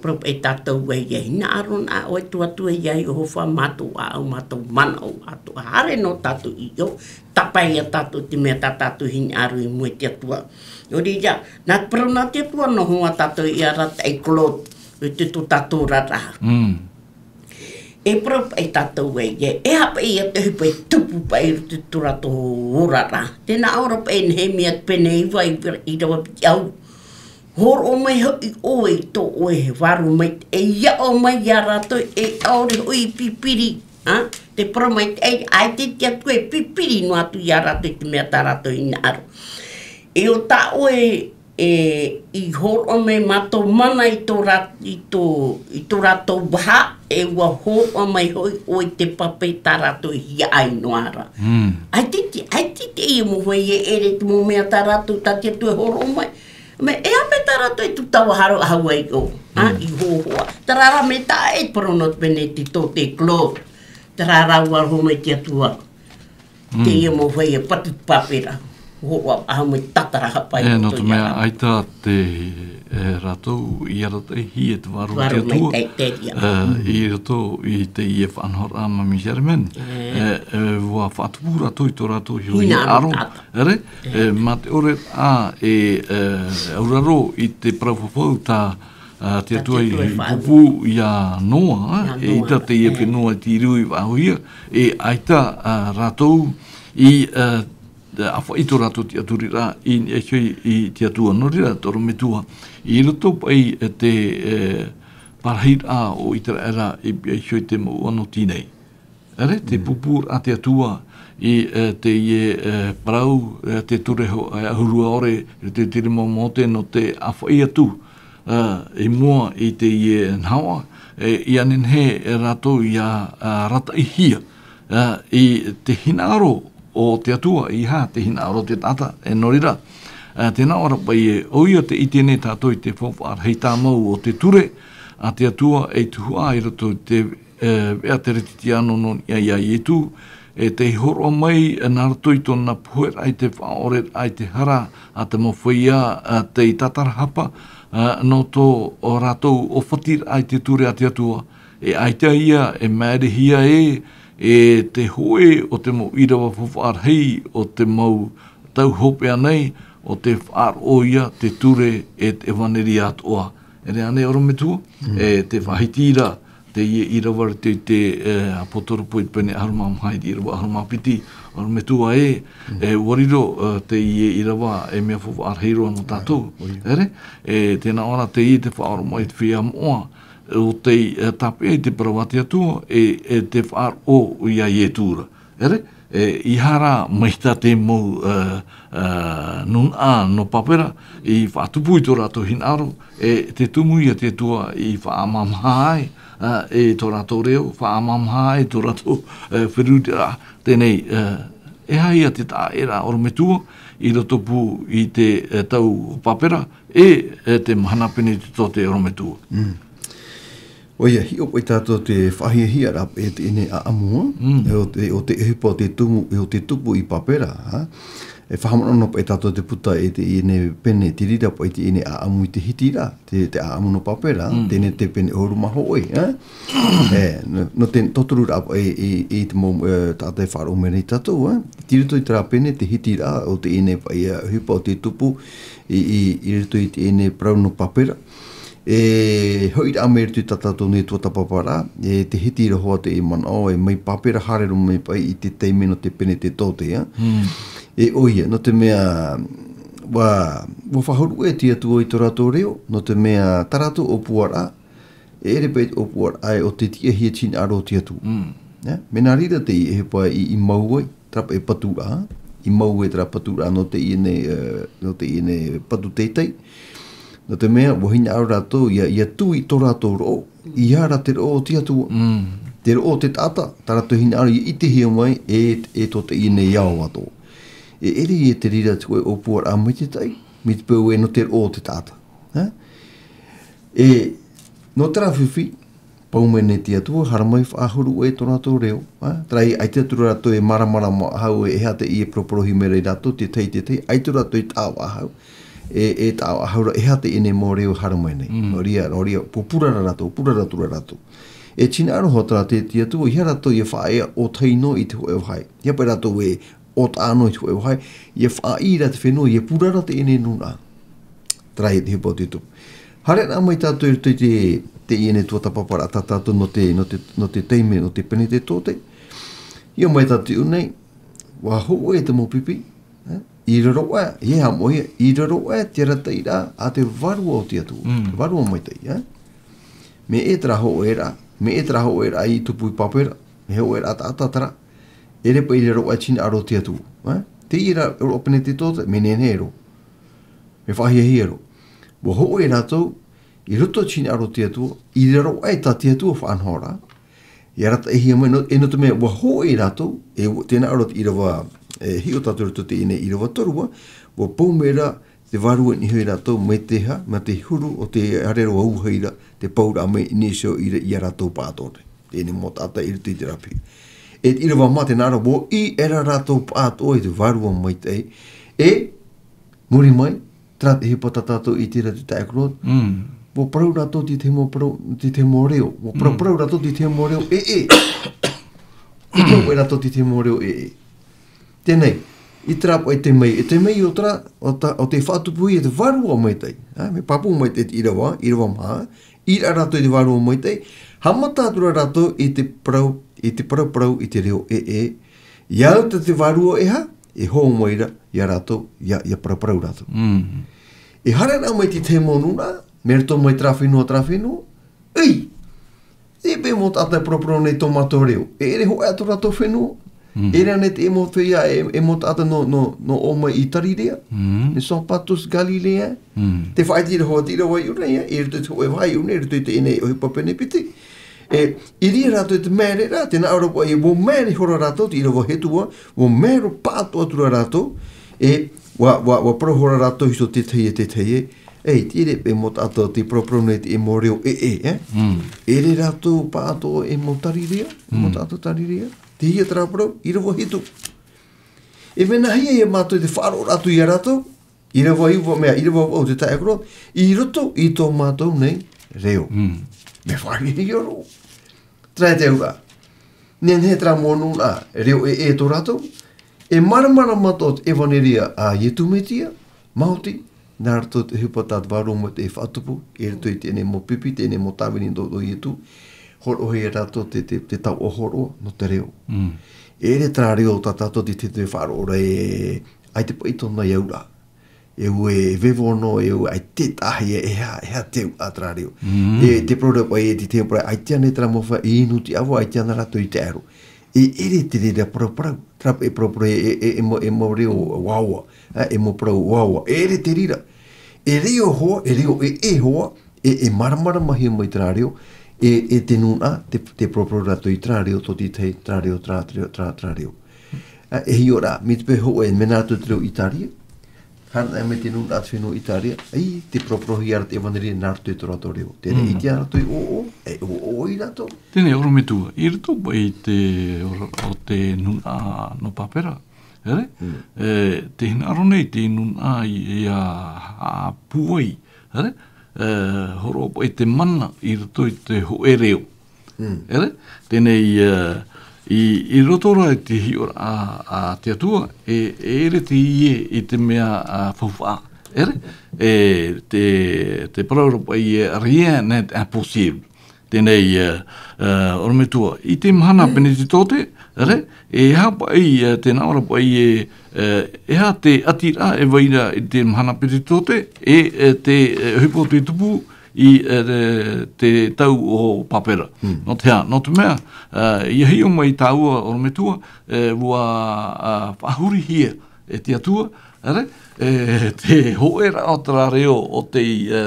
Parau paʻi tātou ē, ia hinaʻaro na ʻoe tō Atua ia Iehova mātou ʻāʻau, mātou manaʻo atoʻa. Haere noa tātou i ʻō, tāpae ia tātou te mea tā tātou hinaʻaro i mua i te Atua. Nō reira, nā te parau nā te Atua, noa atu ia rātou i Claude, i te tō tātou oraraʻa. Mm. E parau paʻi tātou ē, e, e aha paʻi ia te ʻohipa e tupu paʻi i roto i tō rātou oraraʻa. Tē nā ʻō ra paʻi Nehemia pene iva, i, ʻīrava piti ʻahuru. Hōroʻa mai hoʻi ʻoe i tō ʻoe vārua maitaʻi, e aʻo mai ia rātou, e ʻaore hoʻi i pipiri. Ā? Te parau maitaʻi, ʻaita te Atua e pipiri noa atu ia rātou i te mea tā rātou hinaʻaro. E ʻo tā ʻoe, e, i hōroʻa mai mātou mana i tō rā-, i tō, i tō rātou vaha, e ʻua hōroʻa mai hoʻi ʻoe i te pape tā rātou hiaʻai noa ra. Mm. ʻAita te, ʻaita teie mau vahine e ʻere te mau mea tā rātou, tā te Atua e hōroʻa mai. Mea, e aha paʻi tā rātou e tūtava haere ʻāhau ai ʻō, ā, i hōhoʻa. Terā rā mea tā e parau nō te Penetetote Claude. Terā rā ʻua hōroʻa mai te Atua. Mm. Teie mau vahine patu pāpera. Hōroʻa ʻāhau mai tātarahapa i roto ia rātou. E, nō te mea ʻaita te, e, rātou i arataʻihia e te vārua o te Atua. Vārua maitaʻi terā. E, i roto i teie faʻanahoraʻa mai Germaine. E. E, e, ʻua faʻatupu rātou i tō rātou hinaʻaro. Hinaʻaro taʻata. Ere, e, mā te ʻore ā, e, e, ʻauraro i te parau fafau tā, ā, te Atua i pūpū ia Noa, ā, e ʻita teie fenua i te riu i faʻaauhia, e ʻaita, ā, rātou i, ā, ʻāfaʻi tō rātou tiʻaturiraʻa i niʻa iho i te Atua. Nō reira, te ʻorometua, i roto paʻi, e, te, e, parahiraʻa o ʻĪteraʻera i pihaʻi iho i te mau ʻano tīnei. Ere, te pūpūraʻa a te Atua i, e, teie, e, parau, e, te ture ho-, e, ʻahuru ʻaore, e te tiriti a Mōte nō te ʻāfaʻi atu, e, i mua i teie nahoʻa, e, ʻia nehenehe rātou ʻia, e, arataʻihia, e, i te hinaʻaro o te Atua, ʻeiaha te hinaʻaro o te taʻata, e, nō reira, e, tē nā ʻō ra paʻi ē, ʻoia tē ʻite nei tātou i te faufaʻa rahi tāmau o te ture a te Atua e tuhaʻa i roto i te e, veʻa Teretitiano nō niʻa ia Ietu, e tei hōroʻa mai, e, nā roto i tōna poheraʻa i te faʻaʻoreraʻa i te hara a te mau feiā, e, tei tātarahapa, e, nō tō rātou ʻōfatiraʻa i te ture a te Atua, e ʻaita ia e māerehia ē, e te hōʻē o te mau ʻīrava faufaʻa rahi o te mau tau hopeʻa nei, ʻo te faʻaroʻo ia te ture e te ʻevaneria atoʻa. E rā nei ʻorometua, e te faʻahiti ra, teie ʻīrava i te, e, ʻApotarupo i te pene ʻahuru mā maha i te ʻīrava ʻahuru mā piti, ʻorometua ē, e, ʻua riro, e, teie ʻīrava e mea faufaʻa rahi roa nō tātou. Ere, e, tē nā ʻō ra teie te faʻaroʻo mai i te feiā moʻa, ʻo tei, e, tāpeʻa i te parau a te Atua, e, e te faʻaroʻo ia Ietu ra. Ere, e, ʻeiaha rā mai tā te mau, e, e, nūnaʻa nō Pāpera, i faʻatupu i tō rātou hinaʻaro, e, te tumu ia te Atua i faʻamāmāhā ai, e, e tō rātou reo, faʻamāmāhā ai tō rātou, e, feruriraʻa, teie nei, e, e aha ia te taʻaʻēraʻa ʻorometua, i roto pū i te, e, tau Pāpera, e, e te mahana Penetetote ʻorometua. Mm. ʻOia, hiʻo paʻi tātou te faʻahiahia ra e teie nei ʻaʻamu, Mm. e o te, o te ʻohipa o te tumu, e o te tupu i Pāpera, ā. E faʻahaʻamanaʻo paʻi tātou te puta e teie nei pene, te reira paʻi teie nei ʻaʻamu i te hiti ra, te, te ʻaʻamu nō Pāpera, Mm. teie nei te pene ʻahuru mā hōʻē, ā. E, nō, nō te tauturu ra paʻi i, i, i te mau, e, taʻata e faʻaroʻo mai nei tātou, ā. Tei roto i terā pene, te hiti ra, o teie nei paʻi, ā, ʻohipa o te tupu, i, i, i roto i teie nei parau nō Pāpera. E hoʻi ra mai i roto i tā tātou nei tuatāpaparaʻa, e te hiti ra hoʻi te manaʻo, e mai Pāpera haere roa mai paʻi i te taime nō te Penetetote, ā. Mm. E ʻoia, nō te mea, ʻua, ʻua faʻahuru e te Atua i tō rātou reo, nō te mea tā rātou ʻōpuaraʻa, e ʻere paʻi te ʻōpuaraʻa o te tiʻahia te hinaʻaro o te Atua. Mm. Ā, mea nā reira te ʻohipa i, i mau ai, terā paʻi paturaʻa, i mau ai terā paturaʻa nō teie nei, e, nō teie nei patu teitei. Nō te mea, ʻua hinaʻaro rātou, ʻia, ʻia tū i tō rātou roʻo, ʻeiaha ra te roʻo o te Atua. Mm. Te roʻo o te taʻata, tā rātou hinaʻaro ʻia ʻitehia mai, e, e tō teie nei ao atoʻa. E ʻere ïa te reira te hōʻē ʻōpuaraʻa mai te tahi, mai te peu ē nō te roʻo o te taʻata. Ā? E, nō terā fifi, pau mai nei te Atua, haere mai faʻahuru e tō rātou reo, ā? Terā ïa, ʻaita atu ra rātou e māramarama faʻahou e, e aha teie e poroporohia mai ra ia rātou, te tahi, te tahi, ʻaita atu rātou e taʻa faʻahou, e, e taʻa faʻahou ra, e aha teie nei mau reo e haere mai nei. Mm. Nō reira, nō reira, ʻua purara rātou, purara atu ra rātou. E te hinaʻaro hoʻi terā te, te Atua, ʻeiaha rātou ʻia faʻaea ʻōtahi noa i te hōʻē vāhi. ʻEiaha paʻi rātou e ʻōtaʻa noa i te hōʻē vāhi, ʻia faʻaʻī ra te fenua, ʻia purara teie nei nūnaʻa. Terā ïa te ʻohipa o te tupu. Haere anaʻe mai tātou i roto i te, teie nei tuatāpaparaʻa tā tātou nō te, nō te, nō te taime, nō te Penetetote. Hiʻo mai tātou i ʻō nei, ʻua hōʻē te mau pipi, ā? I raro aʻe, ʻeiaha mau ïa, i raro aʻe te arataʻiraʻa a te Vārua o te Atua. Mm. Te Vārua Maitaʻi, ā? Mea ʻē terā hōʻēraʻa, mea ʻē terā hōʻēraʻa i tupu i Pāpera, mea hōʻēraʻa taʻata terā, e ʻere paʻi i raro aʻe te hinaʻaro o te Atua, ā? Teie ra, ʻo Penetetote, mea nehenehe roa. Mea faʻahiahia roa. ʻUa hōʻē rātou, i roto i te hinaʻaro o te Atua, i raro aʻe tā te Atua faʻanahoraʻa, ʻia arataʻihia mai, nō, e nō te mea, ʻua hōʻē rātou, e ʻo, tē nā ʻō ra te ʻīrava, e, hiʻo tātou i roto i teie nei ʻīrava toru, ʻua, ʻua pau mai ra, te Vārua i niʻa iho ia rātou, mai te aha, mai te huru o te arero ʻauahi ra, tē pau ra mai i niʻa iho ia, ia rātou pāʻatoʻa. Teie nei mau taʻata i roto i terā piha. E te ʻīrava mā tē nā ʻō ra, ʻua ʻī aʻera rātou pāʻatoʻa i te Vārua Maitaʻi. E, muri mai, terā te ʻohipa tā tātou i ʻite ra te taeaʻe Claude. Mm. ʻUa parau rātou i te tahi mau parau, i te tahi mau reo. ʻUa parau, Mm. parau rātou i te tahi mau reo ʻē, ʻē. ʻUa parau rātou i te tahi mau reo ʻē, ʻē. Teie nei, i terā paʻi te mea, e te mea o terā, ʻo tā, ʻo tē faʻatupuhia e te Vārua Maitaʻi. Ā, mea pāpū mai te, te ʻīrava, ʻīrava mā, ʻī ra rātou i te Vārua Maitaʻi, haʻamata atu ra rātou i te parau, i te parauparau i te reo ʻē, ʻē. ʻIa au tā te Vārua e aha, e hō mai ra, ia rātou, ʻia, ʻia parauparau rātou. Mm. E haere anaʻe mai te tahi mau nūnaʻa, mai roto mai terā fenua, terā fenua, ʻei! E paʻi mau taʻata e paraparau nei tō mātou reo. E ʻere hōʻē atu rātou fenua. Mm. E ʻere anaʻe te mau feiā, e, e mau taʻata nō, nō, nō ʻō mai i Tarirea. Mm. Ne sont pas tous galiléens. Mm. Tē faʻaʻite ra hoʻi te ʻīrava i ʻō nei, e, i roto i te hōʻē vāhi i ʻō nei, i roto i teie nei ʻohipa pene piti. E, i reira rātou i te māere ra, tē nā ʻō ra paʻi, ʻua māere ihora rātou, te ʻīrava hitu ā, ʻua māere pāʻatoʻa atu ra rātou, e, ʻua, ʻua, ʻua parau ihora rātou i tō te tahi e te tahi ē, e, te ʻere paʻi mau taʻata tē paraparau nei te mau reo ʻē, ʻē, e? Mm. E ʻere rātou pāʻatoʻa e mau Tarirea, mau Mm. taʻata Tarirea. Teie terā parau, ʻīrava hitu. E mea nāhea ia mātou te faʻaroʻo atu ia rātou, ʻīrava iva, mea, ʻīrava vaʻu te taeaʻe Claude, i roto i tō mātou nei reo. Mm. Mea faʻahiahia roa. Terā te auraʻa. Nehenehe terā mau nūnaʻa, reo ʻē, ʻē tō rātou. E māramarama atoʻa te ʻevaneria a Iesu Mesia, maoti, nā roto i te ʻohipa tā te Vārua Maitaʻi e faʻatupu, i roto i teie nei mau pipi, teie nei mau tāvini nō, nō Iesu, hōroʻahia e rātou te, te, te taoʻa hōroʻa nō te reo. Mm. E ʻere terā reo tā tātou te, te, te faʻaroʻo ra e, ʻaita paʻi tōna auraʻa. E ʻua e vevo noa, e ʻua ʻaita e taʻahi e, e aha, e aha te auraʻa terā reo. Mm. E te parau ra paʻi, e te, te parau, ʻaita ānei terā mau feiā i inu i te ʻāvaʻe, ʻaita ānei rātou i tae roa. E ʻere te reira paraparau, terā paʻi e paraparau, e, e, e mau, e mau reo ʻoaʻoa, ā, e mau parau ʻoaʻoa, e ʻere te reira. E reo hoʻi, e reo ʻē, ʻē hoʻi, e, e māramaramahia mai terā reo, e, e te nūnaʻa, tē, tē paraparau rātou i terā reo, tō te tahi, terā reo, terā, terā, terā, terā reo. Ā, e hiʻo ra, mai te peu hōʻē, mea nā roto i te reo ʻĪtārī, Hana mai te nūnaʻa te fenua Itaria, ʻaita i te parauparauhia ra te ʻevaneria nā roto i tō rātou reo. Terā, mm, ʻite rātou i ʻōʻō, e ʻōʻō ai rātou. Teie nei, ʻorometua, i roto paʻi i te, o, o te nūnaʻa nō Pāpera, ʻere? Mm. E, tē hinaʻaro nei te nūnaʻa i, ia, a, pūai, ʻere? E, hōroʻa paʻi te mana i roto i te hōʻē reo. Mm. ʻEre? Teie nei, e, i, i roto rā i te hiʻoraʻa a, a te Atua, e, e ʻere teie i te mea, a, faufaʻa. ʻEre? E, te, te parau ra paʻi, e, rien n'est impossible. Teie nei, e, e, ʻorometua, i te mahana Penetetote, ʻere? E aha paʻi, e, tē nā ʻō ra paʻi, e, e, e aha te ʻatiraʻa e vai ra i te mahana Penetetote, e, e, te, e, ʻohipa o te tupu, i, e, te, te tau o Pāpera. Mm. Nō te aha, nō te mea, e, ia hiʻo mai tāua ʻorometua, e, ʻua, a, faʻahurihia e te Atua, ʻere? E, te hōʻēraʻa o terā reo o te, e,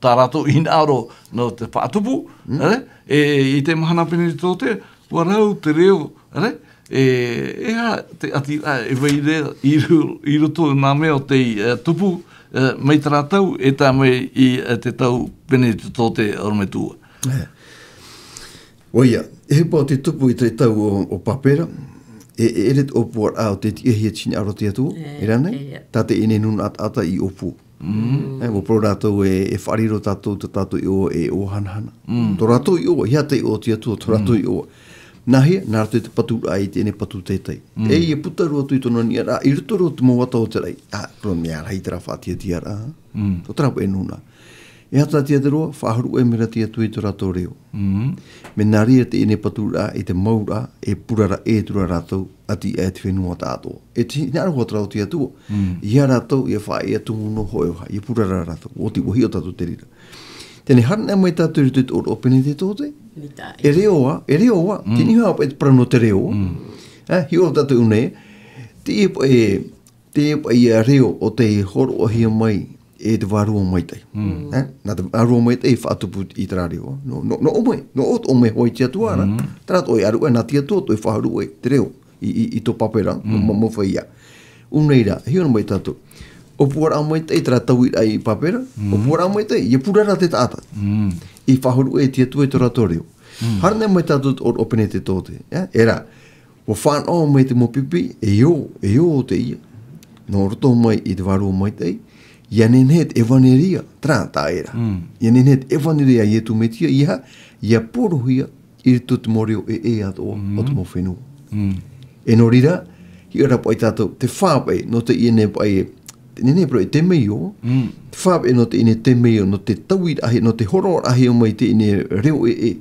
tā rātou hinaʻaro nō te faʻatupu, mm, ʻere? E, i te mahana Penetetote, ʻua rau te reo, ʻere? E, e aha te ʻatiraʻa e vai ra i ro-, i roto i nā mea o te, e, tupu, e, mai terā tau, e tae mai i, e, te tau Penetetote, ʻorometua. E. ʻOia, e ʻohipa o te tupu i te tau o, o Pāpera, e, e ʻere te ʻōpuaraʻa o te tiʻahia te hinaʻaro o te Atua, e, e rā nei? E, ia. Tā teie nei nūnaʻa taʻata i ʻōpua. Mm. E, ʻua parau rātou e, e faʻariro tātou, tā tātou iʻoa e ʻoahanahana. Mm. Tō rātou iʻoa, ʻeiaha te iʻoa o te Atua, tō rātou iʻoa. Nāhea? Nā roto i te paturaʻa i teie nei patu teitei. Mm. E ia puta roa atu i tōna niʻa ra, i roto roa te mau ata o te raʻi. A, parau mea rahi terā faʻatiatiaraʻa. Mm. Tō terā paʻi nūnaʻa. E aha tā te Atua, faʻahuru ʻē mai ra te Atua i tō rātou reo. Mm. Mea nā reira teie nei paturaʻa, i te mau ra, e purara ʻē atu ra rātou, ʻati aʻe te fenua tāʻātoʻa. E te hinaʻaro hoʻi terā o te Atua. Mm. Ia rātou, ia faʻaea tumu noa hōʻē vāhi, ia purara rātou. ʻO te, ʻua hiʻo tātou te reira. Teie nei, haere mai tātou i roto i te ʻōroʻa Penetetote. Nita. E reo ā, e reo ā. Mm. Teie nei hoʻi paʻi te parau nō te reo. Mm. E, hiʻo tātou nei. Teie paʻi, e, teie paʻi ia reo ʻo tei hōroʻahia mai e te Vārua Maitaʻi. Mm. E, nā te Vārua Maitaʻi i faʻatupu i terā reo. Nō, nō, nō ʻō mai, nō ʻō, ʻō mai hoʻi te Atua ra. Mm. Terā tō ʻoe ʻāruʻe, nā te Atua tō ʻoe faʻahuru ʻoe, te reo. I, i, i tō Pāpera, mm, ma, mafai ia. ʻUa nei rā, hiʻo mai tātou. ʻŌpuaraʻa maitaʻi terā tauiraʻa i Pāpera, mm, ʻōpuaraʻa maitaʻi, ia purara te taʻata. Mm. I faʻahuru ʻē te Atua i tō rātou reo. Mm. Haere mai tātou o, o Penetetote, e, e rā, ʻua fānaʻo mai te mau pipi, e ʻō, e ʻō teie. Nō roto mai i te Vārua Maitaʻi, ia nehenehe te ʻevaneria, terā tā ʻoe ra. Mm. Ia nehenehe te ʻevaneria a Ietu Metia, ia, ia porohia, i roto i te mau reo ʻē, ʻē atoʻa, mm, o te mau fenua. Mm. E nō reira, hiʻo ra paʻi tātou, te fā paʻi, nō teie nei paʻi, teie nei paʻi temeio, mm, te fā paʻi nō teie nei temeio, nō te tauiraʻahia, nō te hōroʻaraʻahia mai teie nei reo ʻē, ʻē,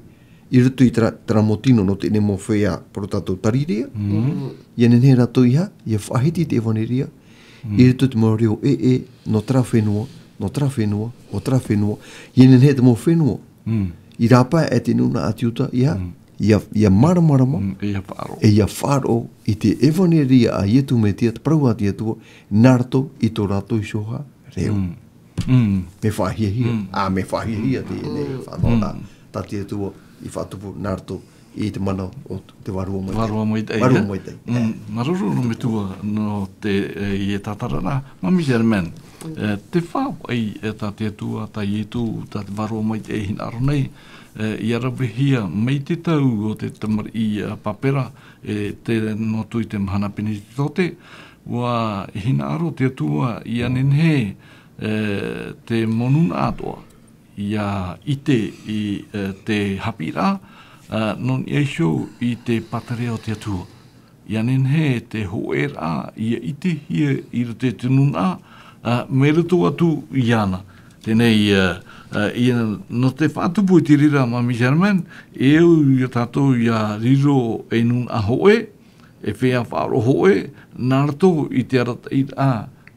i roto i terā, terā mau tino nō teie nei mau feiā, parau tātou tarirea. Mm. Ia nehenehe rātou ia, ia faʻahiti te ʻevaneria, mm, i roto i te mau reo ʻē, ʻē, nō terā fenua, nō terā fenua, ʻo terā fenua, ia nehenehe te mau fenua, mm, i rāpae e te nūnaʻa ʻĀtiuta, ia, mm, ia, ia māramarama, mm, e ia faʻaroʻo. E ia faʻaroʻo i te ʻevaneria a Ietu Metia, te parau a te Atua, nā roto i tō rātou iho ā reo. Mm. Mm. Mea faʻahiahia, mm, ā, mea faʻahiahia teie nei, mm, faʻanahoraʻa, mm, tā te Atua i faʻatupu nā roto i te mana o te Vārua Maitaʻi. Vārua Maitaʻi, Vārua, e? Maitaʻi. Mm, māuruuru ʻorometua nō te, e, i e tātararaʻa, Mami Germaine. Mm. E, te fā paʻi, e, tā te Atua, tā Ietu, tā te Vārua Maitaʻi e hinaʻaro nei, e, ʻia ravehia mai te tau o te tamariʻi, e, Pāpera, e, tae noa atu i te mahana Penetetote, ʻua hinaʻaro te Atua ʻia nehenehe, e, te mau nūnaʻa atoʻa, ʻia ʻite i, e, te haʻapiʻiraʻa, e, nō niʻa iho i te pātireia o te Atua. ʻIa nehenehe te hōʻēraʻa, ʻia ʻitehia i roto i te nūnaʻa, e, mai roto atu iāna. Teie nei, e, e, ʻia, nō te faʻatupu i te reira, Mami Germaine, e au ia tātou ʻia riro ei nūnaʻa hōʻē, e feiā faʻaroʻo hōʻē, nā roto i te arataʻiraʻa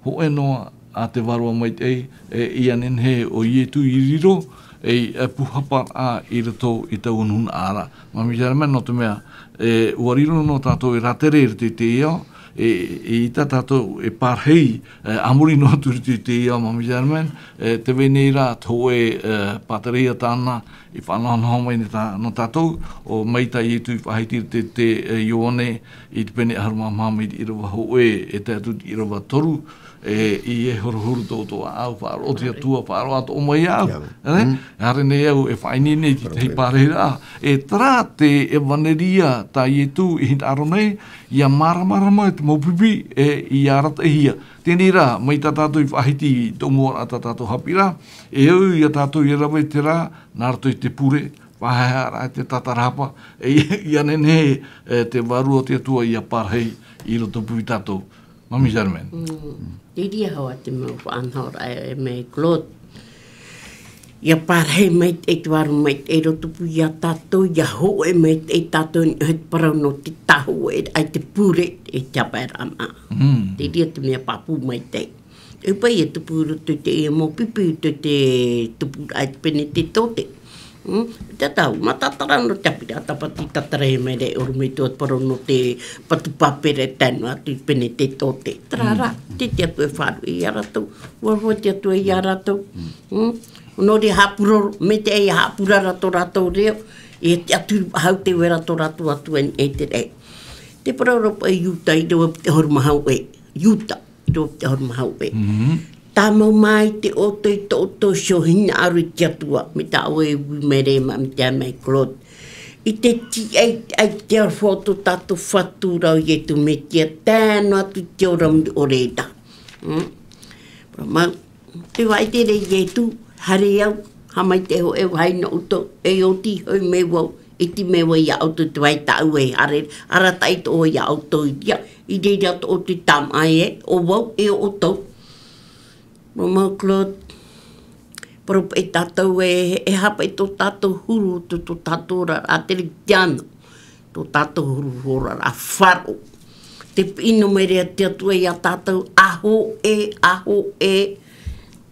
hōʻē noa a te Vārua Maitaʻi, e, ʻia nehenehe ʻo Ietu i riro, e, e pūhaparaʻa i roto i taua nūnaʻa ra. Mami Germaine, nō te mea, e, ʻua riro noa tātou e rātere i roto i teie ao, e, e ʻaita tātou e pārahi, e, a muri noa atu i roto i teie ao, Mami Germaine, e, tē vai nei rā te hōʻē, e, pātireia tāna, I faʻanahonaho mai nei tā, nō tātou, ʻo mai tā Ietu i faʻahiti i te, te, e, Ioane, i te pene ʻahuru mā maha mai te ʻīrava hōʻē, e tae atu i te ʻīrava toru, e, ʻeiaha e horohoro tō, tō ʻāʻau, faʻaroʻo te Atua, faʻaroʻo atoʻa mai au. Ia. E? Mm. Haere nei au e faʻaineine i te tahi pārahiraʻa. E terā te ʻevaneria tā Ietu i hinaʻaro nei, ʻia māramarama i te mau pipi, e, ʻia arataʻihia. Teie rā, mai tā tātou i faʻahiti i tō mua ra tā tātou haʻapiʻiraʻa, e au ia tātou ʻia rave i terā, nā roto i te pure, faʻahaʻehaʻa ra te tātarahapa, e, ʻia nehenehe, e, te Vārua o te Atua ʻia pārahi i roto pū ia tātou. Mami Germaine. Mm. Te reira hoʻi te mau faʻanahoraʻa e, e mai Claude. ʻIa pārahi maitaʻi te Vārua maitaʻi i roto pū ia tātou, ʻia hōʻē maitaʻi tātou i niʻa i te parau nō te tāhōʻēraʻa i te pure, e te hapaeraʻa māʻa. Mm. Te reira te mea pāpū maitaʻi. E pai e tupu i roto i teie mau pipi, te, te tupuraʻa i te Penetetote. Mm? Te tau, matatara nō te haʻapiʻiraʻa tāpati, tātarahia mai ra e ʻorometua te parau nō te patu pāpere tae noa atu i te Penetetote. Terā rā, mm, te, te Atua e faʻaruʻe ia rātou, ua, ua te Atua ia rātou. Mm? Nō reira haʻapuroro, mai te ʻai haʻapurara tō rātou reo, e te atu hau te vera tō rātou Atua i te raʻi. Te parau ra paʻi Iuta ʻīrava piti ʻahuru mā hōʻē, Iuta ʻīrava piti ʻahuru mā hōʻē. Mhm. Tāmau mai te ʻoutou i tō ʻoutou iho hinaʻaro i te Atua, mai tā ʻoe e ui mai ra, mai te, mai Claude. I te tiʻa i te, i te aroha o tō tātou Fatu ra ʻo Ietu Metia, tae noa atu i te ora muri ʻore ra. Mm? Parau mau, te faʻaʻite ra Ietu, haere au, haʻamaitaʻi hoʻi vāhi nō ʻoutou, e oti hoʻi mai vau, ʻite mai vau ia ʻoutou te vai tāʻu e haere, arataʻi atoʻa ia ʻoutou i reira, i reira tō ʻoutou tāmaʻa ē, ʻo vau e ʻo ʻoutou. Parau mau Claude, parau paʻi tātou ē, e aha paʻi tō tātou huru, tō, tō tātou oraraʻa, te Kristiano. Tō tātou huru oraraʻa faʻaroʻo. Tē piʻi noa mai ra te Atua ia tātou, ʻa hōʻē, ʻa hōʻē,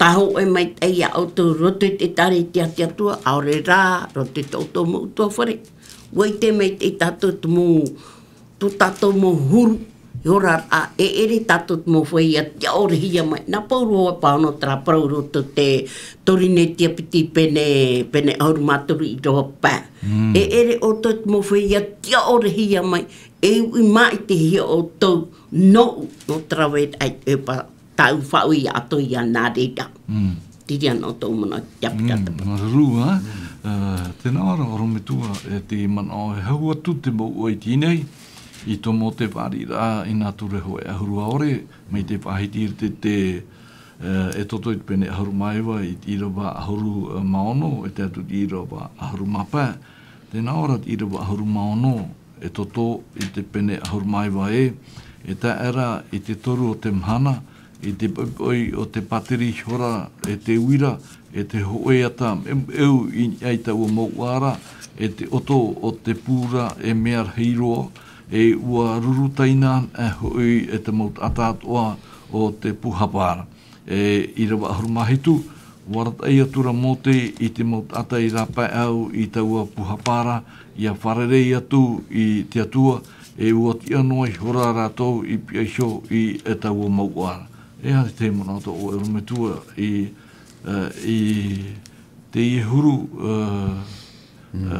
tāhōʻē maitaʻi ia ʻoutou i roto i te ʻĒtārētia a te Atua, ʻaore rā, roto i tō ʻoutou mau ʻutuāfare. ʻUa ʻite maitaʻi tātou te mau, tō tātou mau huru, i oraraʻa, e ʻere tātou te mau feiā tiʻaorahia mai. Nā Pauro hoʻi e pāhono terā parau i roto i te Korinetia piti pene, pene ʻahuru mā toru ʻīrava pae. Mm. E ʻere ʻoutou te mau feiā tiʻaorahia mai, e uʻi māʻitihia ʻoutou nōʻu, nō te rave i te ʻohipa tāʻu faʻaue ia ʻoutou ia nā reira. Mm. Te reira nō tōʻu manaʻo i te haʻapiʻiraʻa. Mm, māuruuru, ā? Mm. Ā, tēnā ʻoe ra, ʻorometua, e te manaʻo e hau atu te mau ʻoe i teie nei, i tō Mōte fāriʻiraʻa i nā ture hōʻē ʻahuru ʻaore, mai te faʻahiti i te, te, ā, Exodo i te pene ʻahuru mā iva, i te ʻīrava ʻahuru mā ono, e tae atu i te ʻīrava ʻahuru mā pae. Tēnā ʻoe ra te ʻīrava ʻahuru mā ono, Exodo i te pene ʻahuru mā iva ē, e tae ra i te toru o te mahana, i te poʻipoʻi o te pātiri ihora, e te uira, e te hōʻē ata meumeu i niʻa i taua mouʻa ra, e te ʻoto o te pū ra e mea rahi roa, e ʻua ruru taina anaʻe hoʻi e te mau taʻata atoʻa o te pūhapa ra. E ʻīrava ʻahuru mā hitu, ʻua arataʻi atu ra Mōte i te mau taʻata i rāpae au i taua pūhapa ra, ʻia fārerei atu i te Atua, e ʻua tiʻa noa ihora rātou i pihaʻi iho i taua mouʻa ra. E aha te manaʻo tō ʻoe, ʻorometua, i, ā, i teie huru, ā, Mm. ā,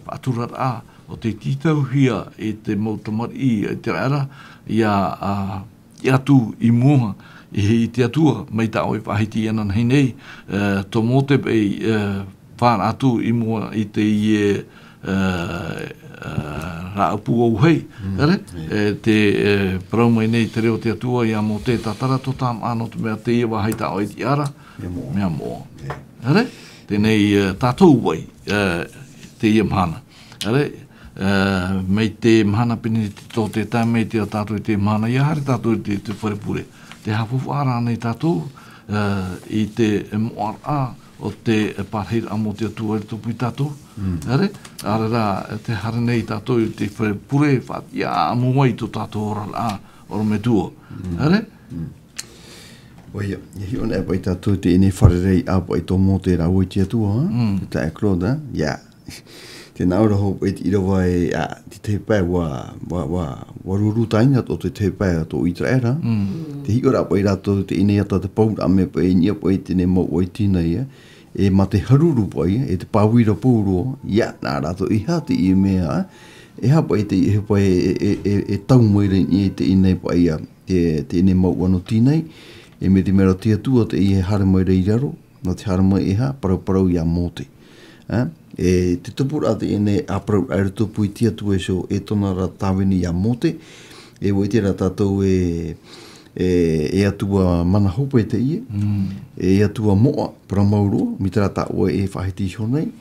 faʻaturaraʻa, ʻo tē tītauhia e te mau tamariʻi, e te reira, ʻia, ā, tiʻa atu i mua i, i te Atua, mai tā ʻoe e faʻahiti ananahi nei, ā, tō Mōte paʻi, ā, fāraʻa atu i mua i teie, ā, ā, rāʻau pū auahi, Mm. ʻere? Mm. E te, e, parau mai nei te reo o te Atua ia Mōte, tātara tō tāmaʻa nō te mea teie vāhi tā ʻoe e tiʻa ra, Mea moʻa. Mea moʻa. E. ʻEre? Teie nei, e, tātou vai, e, teie mahana. ʻEre? E, mai te mahana Penetetote tae mai te, tātou i te mahana ʻia haere tātou i te, te fare pure. Tē haʻafaufaʻa ra ānei tātou, e, i te moʻaraʻa o te, e, pārahiraʻa mō te Atua i tupu ia tātou? Mm. ʻEre? ʻAore rā, tē haere nei tātou i te fare pure, faʻatiʻa ʻāmui ai tō tātou oraraʻa, ʻorometua. Mm. ʻEre? Mm. ʻOia, e hiʻo anaʻe paʻi tātou i teie nei fārerei ʻāpī tō Mōte rāua i te Atua, Mm. te taeaʻe Claude, ā? ʻIa. Tēnā ʻoe ra hoʻi paʻi te ʻīrava e, ā, te tahi pae ʻua, ʻua, ʻua, ʻua ruru taina tō te tahi pae tō ʻĪteraʻera. Mm. Tē hiʻo ra paʻi rātou i teie nei ata te pauraʻa mai paʻi i niʻa paʻi i teie nei mau ʻoe i teie nei, ā? E mā te haruru paʻi, e te pāuira pauroa, ia, nā rātou, e aha teie mea, e aha paʻi te, e aha paʻi e, e, e, e tau mai ra i teie nei paʻi, te, teie nei mouʻa nō Tinai, e mai te mea ra te Atua teie e haere mai ra i raro, nō te haere mai e aha, parauparau ia Mōte. E, e te tupuraʻa teie nei, ʻāparauraʻa i roto pū i te Atua iho, e tōna ra tāvini ia Mōte, e ʻua ʻite ra tātou e, e, e Atua mana hope teie, e Atua moʻa, parau mau roa, mai terā tā ʻoe e faʻahiti iho nei,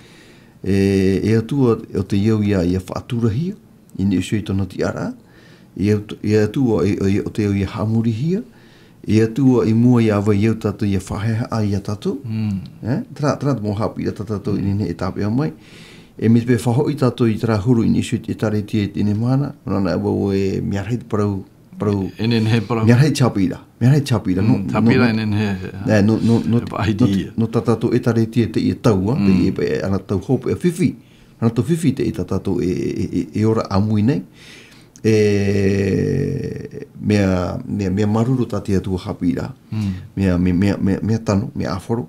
e, e Atua, ʻo tē au ia, ia faʻaturahia, i niʻa iho i tōna tiʻaraʻa, e At-, e Atua, e, e, ʻo tē au ia haʻamorihia, e Atua, i mua ia vai au tātou ia faʻahaʻehaʻa ia tātou. E, terā, terā te mau haʻapiʻiraʻa tā tātou i nehenehe e tāpeʻa mai. E mai te peu e faʻahoʻi tātou i terā huru i niʻa iho i te ʻĒtārētia i teie mahana, nō reira vau e mea rahi te parau, parau. E nehenehe parau. Mea rahi te haʻapiʻiraʻa, mea rahi te haʻapiʻiraʻa. Mm, nō, te haʻapiʻiraʻa nō, e nehenehe, nō, nē, nō, nō, e faʻahiti nō, ia. Nō tā tātou ʻĒtārētia teie tau, ā, teie paʻi, ana tau hopeʻa fifi. Ana tau fifi teie tā tātou e, e, e, e ora ʻāmui nei. E, mea, mea, mea māuruuru tā te Atua haʻapiʻiraʻa. Mea, mea, mea, mea, mea tano, mea ʻāfaro.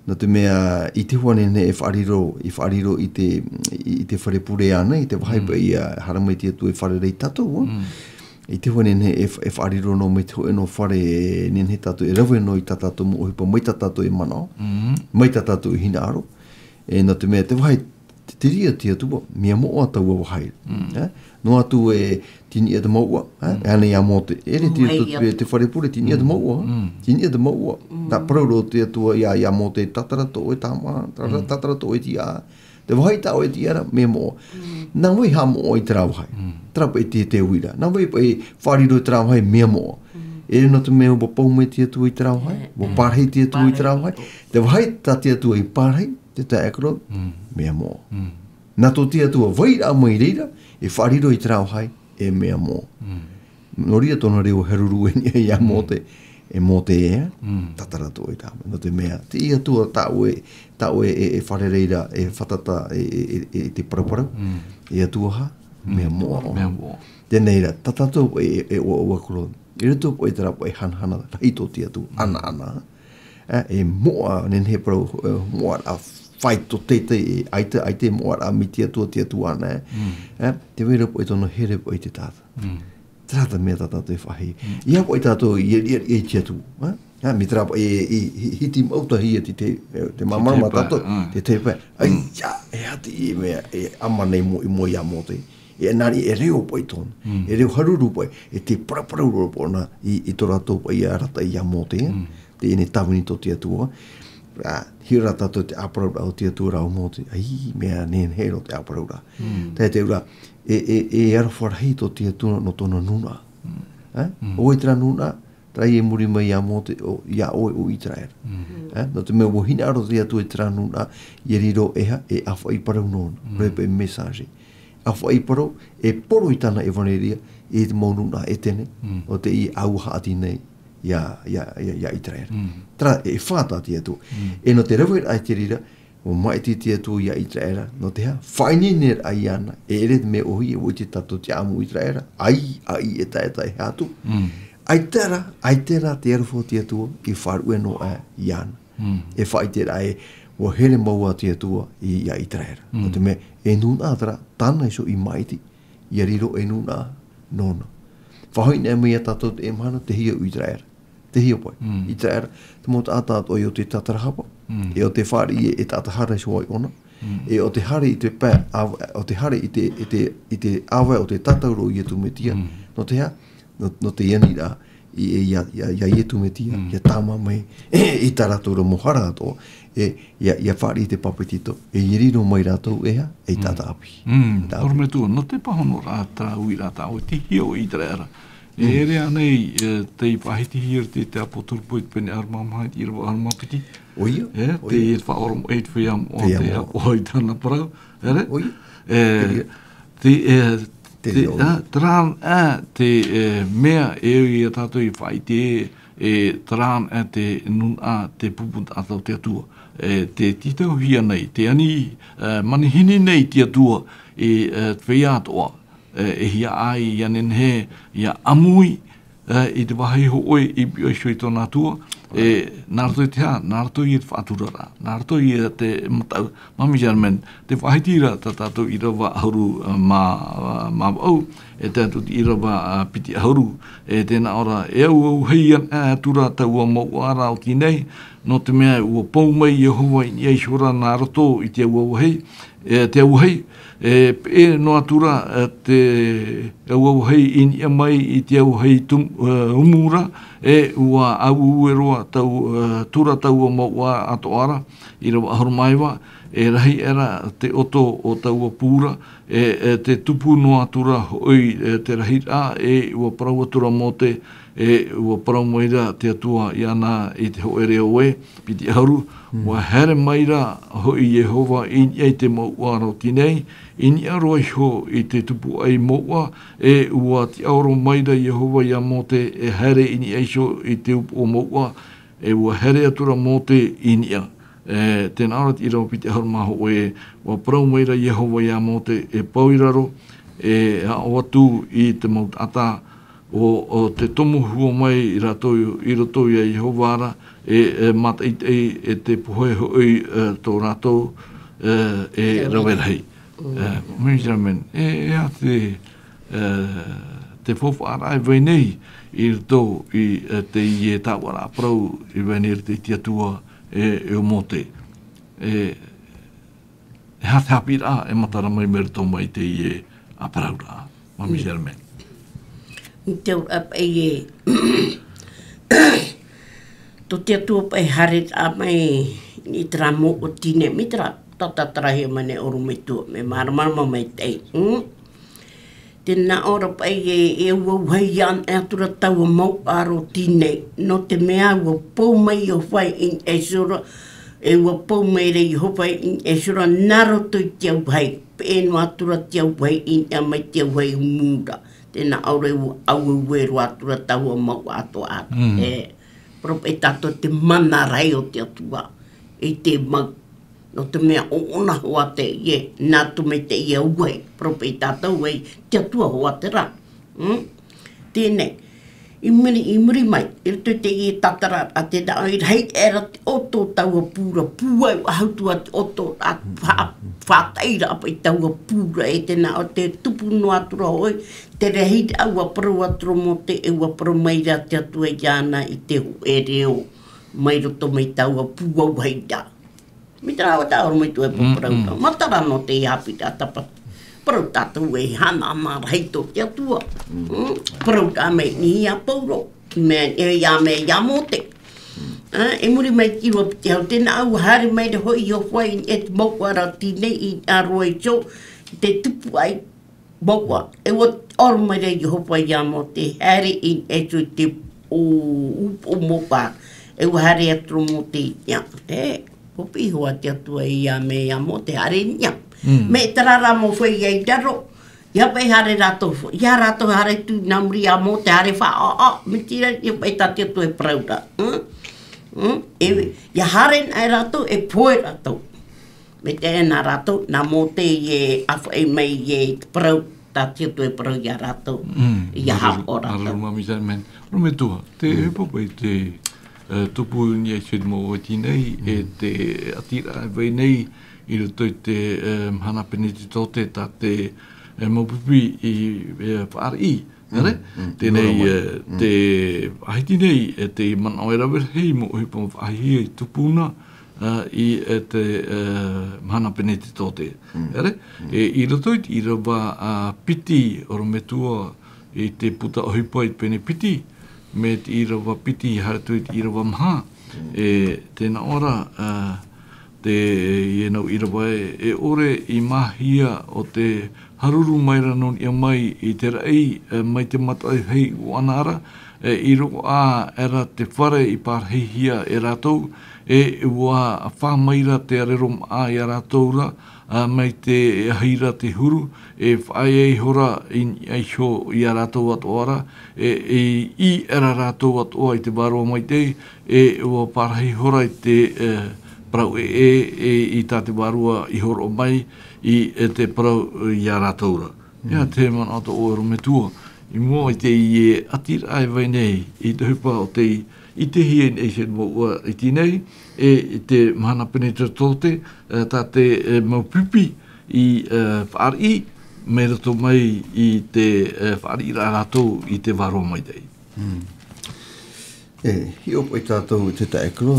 Nō te mea, i te hoʻi nei e faʻariro, i faʻariro i te, i te fare pure ānei, i te vāhi paʻi ia haere mai te Atua e fārerei ia tātou, ā. I te hoʻi nei e fa-, e faʻariro noa mai te hōʻē noa fare e nehenehe tātou e rave noa i tā tātou mau ʻohipa, mai tā tātou e manaʻo, mai tā tātou e hinaʻaro. E nō te mea te vāhi te, te reira te Atua, mea moʻa taua vāhi. E? Noa atu e tiniʻa te mouʻa, e? E ana ia Mōte. E reti te, te fare pure, tiniʻa te mouʻa. Tiniʻa te mouʻa. Nā parau roa te Atua ia, ia Mōte, tātara tō ʻoe tāmā, tātara, tātara tō ʻoe tiʻa. Te vāhi tā ʻoe e tiʻa ra, mea moʻa. Nā vai haʻamoʻa i terā vāhi. Terā paʻi te, te uira. Nā vai paʻi faʻariro i terā vāhi mea moʻa. E nō te mea ʻua pau mai te Atua i terā vāhi, ʻua pārahi te Atua i terā vāhi. Te vāhi tā te Atua i pārahi, te taeaʻe Claude, mea moʻa. Nā tō te Atua vairaʻa mai reira, e faʻariro i terā vāhi, e mea moʻa. Nō reira tōna reo haruru e niʻa ia Mōte, e Mōte e, tātara tō ʻoe tāmā. Nō te mea, te Atua tā ʻoe, tā ʻoe e, e fārerei ra, e fātata, e, e, e, e te paraparau, e Atua ha, mea moʻa. Mea moʻa. Teie nei rā, tā tātou e, e, e ʻoaʻoa Claude. I roto paʻi terā paʻi hanahana rahi tō te Atua, anaʻana. E, e moʻa, nehenehe parau, e, moʻaraʻa faito teitei, e, ʻaita, ʻaita e moʻaraʻa mai te Atua, te Atua ānei. E, tē vai ra paʻi tōna here paʻi te taʻata. Terā te mea tā tātou e faʻahi. ʻIa paʻi tātou i, i, i, i te Atua, e? E, mai terā paʻi, e, i, i, hiti mau tahi e te, te, e, te māmāra mā tātou, te, te pae. Ai, ia, e aha teie mea, e ʻama nei mo-, i mua ia Mōte. E nā reira e reo paʻi tōna. E reo haruru paʻi, e te paraparau roa paʻi ʻōna i, i tō rātou paʻi ia arataʻi ia Mōte, e? Teie nei tāvini tō te Atua. Ā, hiʻo rā tātou te ʻāparauraʻa o te Atua rā ʻo Mōte. Ai, mea nehenehe roa te ʻāparauraʻa. Tae te ura, e, e, e aroha rahi tō te Atua nō tōna nūnaʻa. E? ʻO vai terā nūnaʻa, terā i muri mai ia Mōte, ʻo, ia ʻoe ʻo ʻĪteraʻera. E? Nō te mea ʻua hinaʻaro te Atua i terā nūnaʻa, ʻia riro e aha, e ʻāfaʻi parau nōna. Rohe paʻi message. ʻĀfaʻi parau, e poro i tāna ʻevaneria, i te mau nūnaʻa ʻētene, ʻo tē ʻāua haʻati nei, ia, ia, ia, ia ʻĪteraʻera. Terā, e fā tā te Atua. E nō te raveraʻa i te reira, ʻua māʻiti te Atua ia ʻĪteraʻera, nō te aha, faʻaineineraʻa iāna, e ʻere te mea ʻōhie, ʻua ʻite tātou te ʻāʻamu ʻĪteraʻera, ʻai, ʻai e taʻe, taʻe e aha atu. ʻAita rā, ʻaita rā te aroha o te Atua, i faʻaruʻe noa aʻe iāna. E faʻaʻite ra ē, ʻua here mau ā te Atua i, ia ʻĪteraʻera. Nō te mea, e nūnaʻa terā, tāna iho i māʻiti, ʻia riro e nūnaʻa nōna. Faʻahoʻi nei mai ia tātou teie mahana, tei hea ʻo ʻĪteraʻera. Tei hea paʻi. ʻĪteraʻera, te mau taʻata atoʻa ʻo tē tātarahapa, e ʻo tē fāriʻi e, e taʻata hara iho ai ʻōna. E ʻo tē haere i te pae, ʻa-, ʻo tē haere i te, i te, i te ʻāvae o te tātauro o Iesu Mesia. Nō te aha, nō, nō te aniraʻa, i, e, ia, ia, ia Iesu Mesia, ia tāmā mai, i tā rātou ra mau hara atoʻa, e, ia, ia fāriʻi te papetito, e, ʻia riro mai rātou e aha, ei taʻata ʻāpī. Taʻata ʻāpī. Orometua, nō te pāhonoraʻa, terā uiraʻa tā ʻoe, tei hea ʻo ʻĪteraʻera. E ʻere ānei, e, tei faʻahitihia ra te, te ʻāpōsetolo Pauro i te pene ʻahuru mā maha, i te ʻīrava ʻahuru mā piti. ʻOia, e, ʻoia. Tei faʻaoromaʻi i te feiā moʻa, feiā moʻa, te ʻāpoʻo i tāna parau, ʻere? ʻOia. E, te, e, Te, te, ʻoia. Ā, terā, ā, te, e, mea e au ia tātou i faʻaʻite, e, terā, ā, te nūnaʻa, te pupu taʻata o te Atua. E, tē tītauhia nei, tē ani, e, manihini nei te Atua, e, e, te feiā atoʻa, e, e hia ʻai, ʻia nehenehe, ʻia ʻāmui, e, i te vāhi hōʻē i piʻo iho i tōna Atua, E, nā roto i te hā, nā roto i te faʻaturaraʻa, nā roto i te mataʻu, Māmī Germaine, tē faʻahiti ra tā tātou ʻīrava ʻahuru, ā, mā, mā vaʻu, e tae atu i te ʻīrava, ā, piti ʻahuru, e tē nā ʻō ra, e auauhei ana atura taua mouʻa ra oti nei, nō te mea ʻua pou mai Iehova i niʻa iho ra nā roto i te auauhei, e, te auauhei, e, e noa atu ra, e, te auauhei i niʻa mai i te auauhei tum-, e, umu ra, e ʻua auaue roa tau, e, atu ra taua mouʻa atoʻa ra, ʻīrava ʻahuru mā iva, e rahi aʻera te ʻoto o taua pū ra, e, e te tupu noa atu ra hoʻi, e, te rahiraʻa, e ʻua parau atu ra Mōte, e ʻua parau mai ra te Atua iāna i te hōʻē reo ē, piti ʻahuru, Mm. ʻua haere mai ra hoʻi Iehova i niʻa i te mouʻa ra oti nei, i niʻa roa iho i te tupuaʻi mouʻa, e ʻua tiʻaoro mai ra Iehova iā Mōte e haere i niʻa iho i te upoʻo mouʻa, e ʻua haere atu ra Mōte i niʻa. E, tē nā ʻō ra te ʻīrava piti ʻahuru mā hōʻē, ʻua parau mai ra Iehova iā Mōte, e pau i raro, e aʻo atu i te mau taʻata, ʻo, ʻo te tomo hua mai rātou i roto iā Iehova ra, e, e mātaʻitaʻi, e te pohe hoʻi, e, tō rātou, e, e Rave rahi. Rave rahi. Mm. E, Māmī Germaine, e, e aha te, e, te faufaʻaraʻa e vai nei i roto i, e, teie tāuʻaraʻa parau i vai nei i roto i te Atua, e, e ʻo Mōte. E, e aha te haʻapiʻiraʻa e matara mai mai roto mai teie, e, ā parauraʻa, Māmī Mm. Germaine? I te auraʻa paʻi e, tō te Atua paʻi haereraʻa mai i terā mouʻa oti nei, mai terā tātarahia mai nei ʻorometua, mea māramarama maitaʻi. Mm? Tē nā ʻō ra paʻi e, e auauhei ana atura taua mouʻa ra oti nei, nō te mea ʻua pou mai Iehova i niʻa iho ra, e ʻua pou mai ra Iehova i niʻa iho ra nā roto i te auauhei, peʻe noa atu ra te auauhei i niʻa mai te auauhei umu ra. Tē nā ʻō ra ʻua auaue roa atu ra taua mouʻa atoʻa ra. Mm. E, parau paʻi tātou te mana rahi o te Atua, i te mau. Nō te mea ʻoʻona hoʻi teie, nā roto mai teie auauhei, parau paʻi tātou ē, te Atua hoʻi terā. Mm? Teie nei, i muri, i muri mai, i roto i teie tātararaʻa, tē nā ʻō i rahi aʻera te ʻoto o taua pū ra, pūai faʻahou atu te ʻoto, ʻa, fa-, faʻataʻiraʻa paʻi taua pū ra, e tē nā ʻō te tupu noa atu ra hoʻi, te rahiraʻa ʻua parau atu ra Mōte, e ʻua parau mai ra te Atua iāna i te hōʻē reo, mai roto mai taua pū auahi ra. Mai terā ʻua tāʻoro mai te Mm, parau mm. ra. Matara nō te haʻapiʻiraʻa tāpati. Parau tātou e hana ana rahi tō te Atua. Mm. Mm, parau tā mai nei iā Pauro. Mea, e, iā, mea, iā Mōte. Mm. Ā, i muri mai te ʻīrava piti ʻahuru, tē nā ʻō ʻua haere mai ra hoʻi Iehova i niʻa i te mouʻa ra oti nei i niʻa roa iho, te tupuaʻi mouʻa. E ʻua ʻō mai ra Iehova iā Mōte, haere i niʻa iho i te ʻu-, upoʻo mouʻa. E ʻua haere atu ra Mōte i niʻa. E, ʻua piʻi hoʻi te Atua iā, mea, iā Mōte, haere i niʻa. Mm. Mai terā rā mau feiā i raro, ʻia paʻi haere rātou, ʻia rātou haere atu nā muri iā Mōte, haere faʻaʻaʻa, mai terā, ʻia paʻi tā te Atua e parau ra. Mm? Mm? E, ʻia haere ana rātou, e pohe rātou. Mai terā nā rātou, nā Mōte e ʻāfaʻi mai i te parau, tā te Atua e parau iā rātou, Mm. ʻia haʻapaʻo rātou. Māuruuru, Māmī Germaine. Orometua, te Mm. ʻohipa paʻi te, e, tupu i niʻa iho i te mau oti nei, e Mm. te ʻatiraʻa e vai nei, i roto i te, e, mahana Penetetote, tā te, e, mau pipi i, e, fāriʻi, Mm, ʻere? mm, Teie nei, nō mai. e, Mm. te ʻahiti nei, e, te manaʻo e rave rahi mau ʻohipa faʻahiahia i tupu na, ā, i, e, te, e, mahana Penetetote. Mm. ʻEre? Mm. E, i roto i te ʻīrava, ā, piti orometua i te puta ʻohipa i te pene piti, mai te ʻīrava piti haere atu i te ʻīrava maha. Mm. E, tē nā ʻō ra, ā, te, i ēnā ʻīrava ē, e ʻore i māhia ʻo te haruru mai ra nō niʻa mai i te raʻi, e, mai te mataʻi hei ʻuʻana ra, e, i roaʻa aʻera te fare i pārahihia e rātou, e ʻua fā mai ra te arero māʻa iā rātou ra, ā, mai te ahi ra te huru, e faʻaea ihora i niʻa iho iā rātou atoʻa ra, e, e ʻī aʻera rātou atoʻa i te vārua maitaʻi, e ʻua pārahi ihora i te, e, parau ʻē, e, e, i tā te vārua i hōroʻa mai, i, e, te parau, e, iā rātou ra. Ia Mm. te manaʻo tō ʻoe orometua, i mua i teie ʻatiraʻa e vai nei, i te ʻohipa o te, I te hia i nei se mau ua i tēnei, e, i te mahana Penetetote, e, tā te, e, mau pipi i, e, fāriʻi, mai roto mai i te, e, fāriʻi rā rātou i te vārua maitaʻi. Mm. E, hiʻo paʻi tātou i te taʻekoro,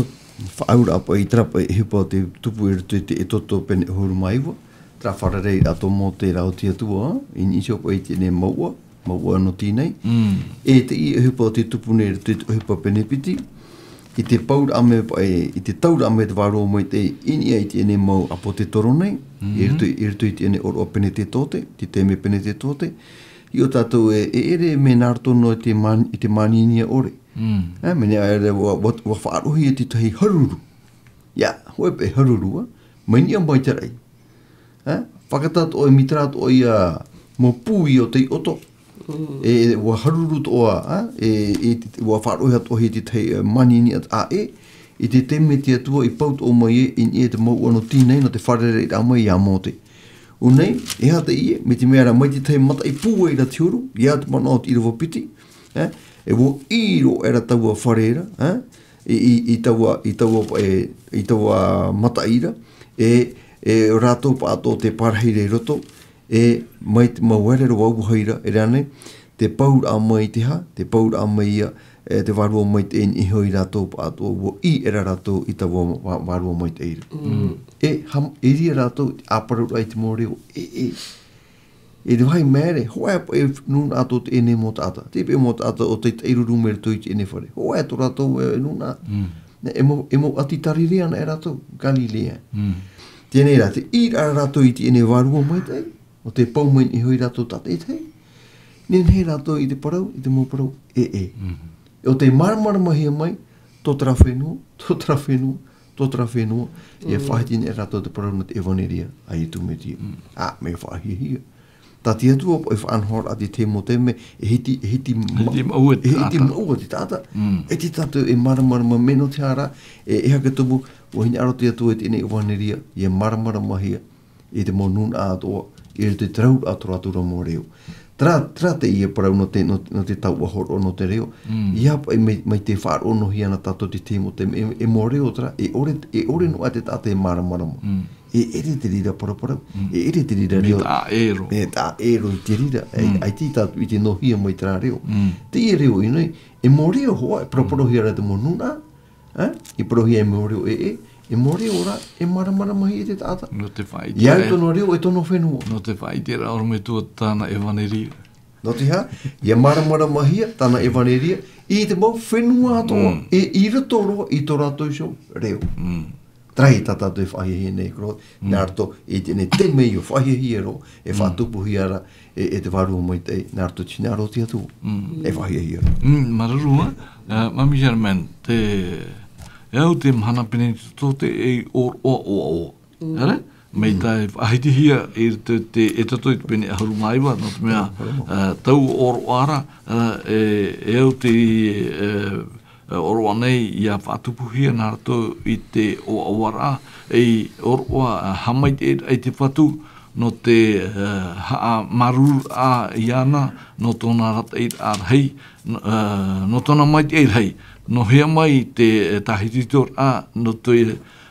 faʻaura paʻi i terā paʻi e hipa o te tupu i roto i te Exodo pene ʻahuru mā iva, terā fārerei rā tō Mōte rā o te Atua, i niʻa iho paʻi i teie nei mau ua, mau ua nō tēnei. Mm. E te ʻohipa o te tupu nei i roto i te ʻohipa pene piti, i te pauraʻa mai paʻi, i te tauraʻa mai te vārua maitaʻi, i niʻa i teie nei mau ʻApotetoro nei, Mm. i roto, i roto i teie nei ʻōroʻa Penetetote, te taime Penetetote, hiʻo tātou e, e ʻere mai nā roto noa i te man-, i te māninia ʻore. Mm. E, mea nā ʻere ua, ua, ua faʻaroʻohia te tahi haruru. Ia, hōʻē paʻi haruru, a, mai niʻa mai te raʻi. E, fātata atoʻa, e mea terā atoʻa ia mau pū o te ʻoto. Mm. E, ua haruru atoʻa, a, e, e, ua faʻaroʻohia atoʻahia te tahi, e, māninia ʻē, i te taime te Atua i pau atoʻa mai e, i niʻa i te mau ua nō tēnei, nō te fārereiraʻa mai iā Mōte. ʻUa nei, e aha teie, mai te mea rā, mai te tahi mataʻi pūai ra te huru, ia te manaʻo o te ʻīrava piti, e, e ʻua ʻī roa aʻera taua fare ra, e, i, i, i taua, i taua, e, i taua mataʻi ra, e, e rātou pāʻatoʻa te pārahi ra i roto, e mai te mau ʻere roa ua haere ra, e rā nei, te pauraʻa mai te hā, te pauraʻa mai ia, e, te vārua maitaʻi i niʻa iho ia rātou pāʻatoʻa, ʻua ʻī aʻera rātou i taua vā-, vārua maitaʻi ra. Mm. E, ham-, e riro rātou, ʻāparauraʻa i te mau reo, e, e. E te vāhi māere, hōʻē paʻi nūnaʻa tō teie nei mau taʻata. Te paʻi mau taʻata ʻo tei taʻiruru mai roto i teie nei fare. Hōʻē tō rātou, e, nūnaʻa. Mm. Nā, e mau, e mau ʻāti Tarirea anaʻe rātou, Galileia. Mm. Teie nei rā, tē ʻī ra rātou i teie nei vārua maitaʻi, ʻo tē pau mai i niʻa iho ia rātou tātaʻitahi. Nehenehe rātou i te parau, i te mau parau, e, e. Mm. ʻO tē māramaramahia mai, tō terā fenua, tō terā fenua, tō terā fenua, ʻia Mm. faʻahiti nei rātou te parau nō te ʻevaneria a Iesu Mesia. Mm. A, mea faʻahiahia. Tā te Atua paʻi faʻanahoraʻa te tahi mau taime, e hiti, e hiti ma-, Hiti maʻua e te e hiti taʻata. maʻua te taʻata. Mm. E te taʻata e māramarama mai nō te aha ra, e, e aha te tumu, ʻua hinaʻaro te Atua i teie nei ʻevaneria, ʻia māramaramahia, i te mau nūnaʻa atoʻa, i roto i te tauraʻa tō rātou ra mau reo. Terā, terā teie parau nō te, nō, nō te taua hōroʻa nō te reo. Mm. ʻIa paʻi mai, mai te faʻaroʻo noa hia na tātou te tahi mau taime, e, e mau reo terā, e ʻore, e ʻore noa te taʻata e māramarama. Mm. E ʻere te reira paraparau, Mm. e ʻere te reira Mea reo. taʻa ʻē roa. E taʻa ʻē roa i te reira, e, Mm. ʻaita tātou i te nohia mai terā reo. Mm. Teie reo i nei, e mau reo hoʻi, e paraparauhia ra te mau nūnaʻa, e? I parauhia e mau reo e, e, e mau reo ra, e māramaramahia te taʻata. Nō te faʻaʻite ʻIa au ra e tōna reo, e tōna fenua. Nō te faʻaʻite ra ʻorometua tāna ʻevaneria. Nō te aha, ʻia māramaramahia tāna ʻevaneria, i te mau fenua atoʻa, Mm. e i roto roa i tō rātou iho reo. Mm. Terā tā tātou e faʻahiahia nei, Claude, Mm. nā roto i teie nei taime ʻua faʻahiahia roa, e Mm. faʻatupuhia ra, e, e te vārua maitaʻi, nā roto i te hinaʻaro o te Atua. Mm. E faʻahiahia roa. Mm, māuruuru, ā, ā, Mami Germaine, te, e au te mahana Penetetote e ʻōroʻa ʻoaʻoa. Mm. Ere? Mai Mm. tā e faʻahitihia i te, te, e toto i te pene ʻahuru mā iva, nō te mea, Ā, ā, tau ʻōroʻa ra, ā, e, e au te, e, e ʻōroʻa nei ʻia faʻatupuhia nā roto i te ʻoaʻoaraʻa, e ʻōroʻa, ā, haʻamaitaʻiraʻa i te Fatu, nō te, ā, haʻamāuruururaʻa iāna, nō tōna arataʻiraʻa rahi, nō, ā, nō tōna maitaʻi rahi, nō hea mai te, e, tāhititoraʻa, nō te,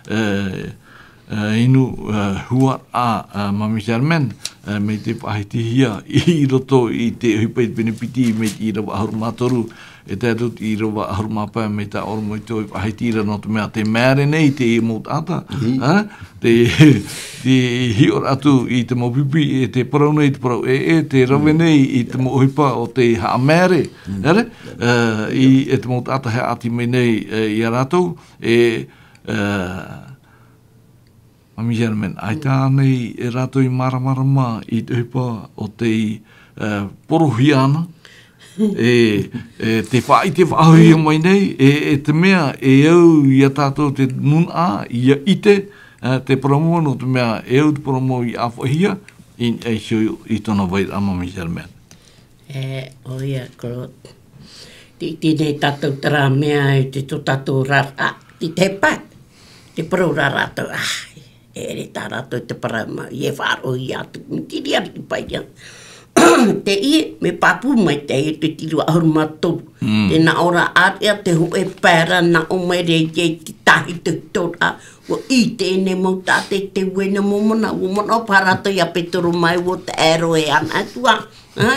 e, ā, inu, ā, huaraʻa, ā, Mami Germaine, ā, mai te faʻahitihia i roto i te ʻohipa i te pene piti, mai te ʻīrava ʻahuru mā toru, e tae atu i te ʻīrava ʻahuru mā pae, mai tā ʻorometua i faʻahiti ra nō te mea tē māere nei te mau taʻata, Ī. ā, tē, tē hiʻo ra atu i te mau pipi, e tē parau nei te parau ʻē, e tē rave Mm. nei i te mau ʻohipa o te haʻamāere, Mm. ere? Ā, i, e te mau taʻata e haʻati mai nei, ā, ia rātou, e, ā, Mami Germaine, ʻaita ānei e rātou i māramarama i te ʻohipa o tei, ā, porohia ana, e, e te faʻaʻite faʻahou mai nei, e, e te mea, e au ia tātou te nūnaʻa, ʻia ʻite, ā, te parau mau nō te mea, e au te parau mau i ʻāfaʻihia, i, e hio i tōna vairaʻa Mami Germaine. E, ʻoia, Claude. Tē ʻite nei tātou terā mea i te tō tātou oraraʻa, i te pae. Tē parau ra rātou, ā, e ʻere tā rātou te parau mau, ʻia faʻaroʻo atu, te reira paʻi ia. Teie, mea pāpū mai teie te tirua ʻahuru mā toru. Mm. Tē nā ʻō ra ʻāreʻa te hōʻē pae ra, nā ʻō mai ra i te tahi te hitoraʻa, ʻua ʻī teie nei mau taʻata i te uaina momona, ʻua manaʻo paha rātou ia Petero mai, ʻua taʻero e ana atu ā. Hā?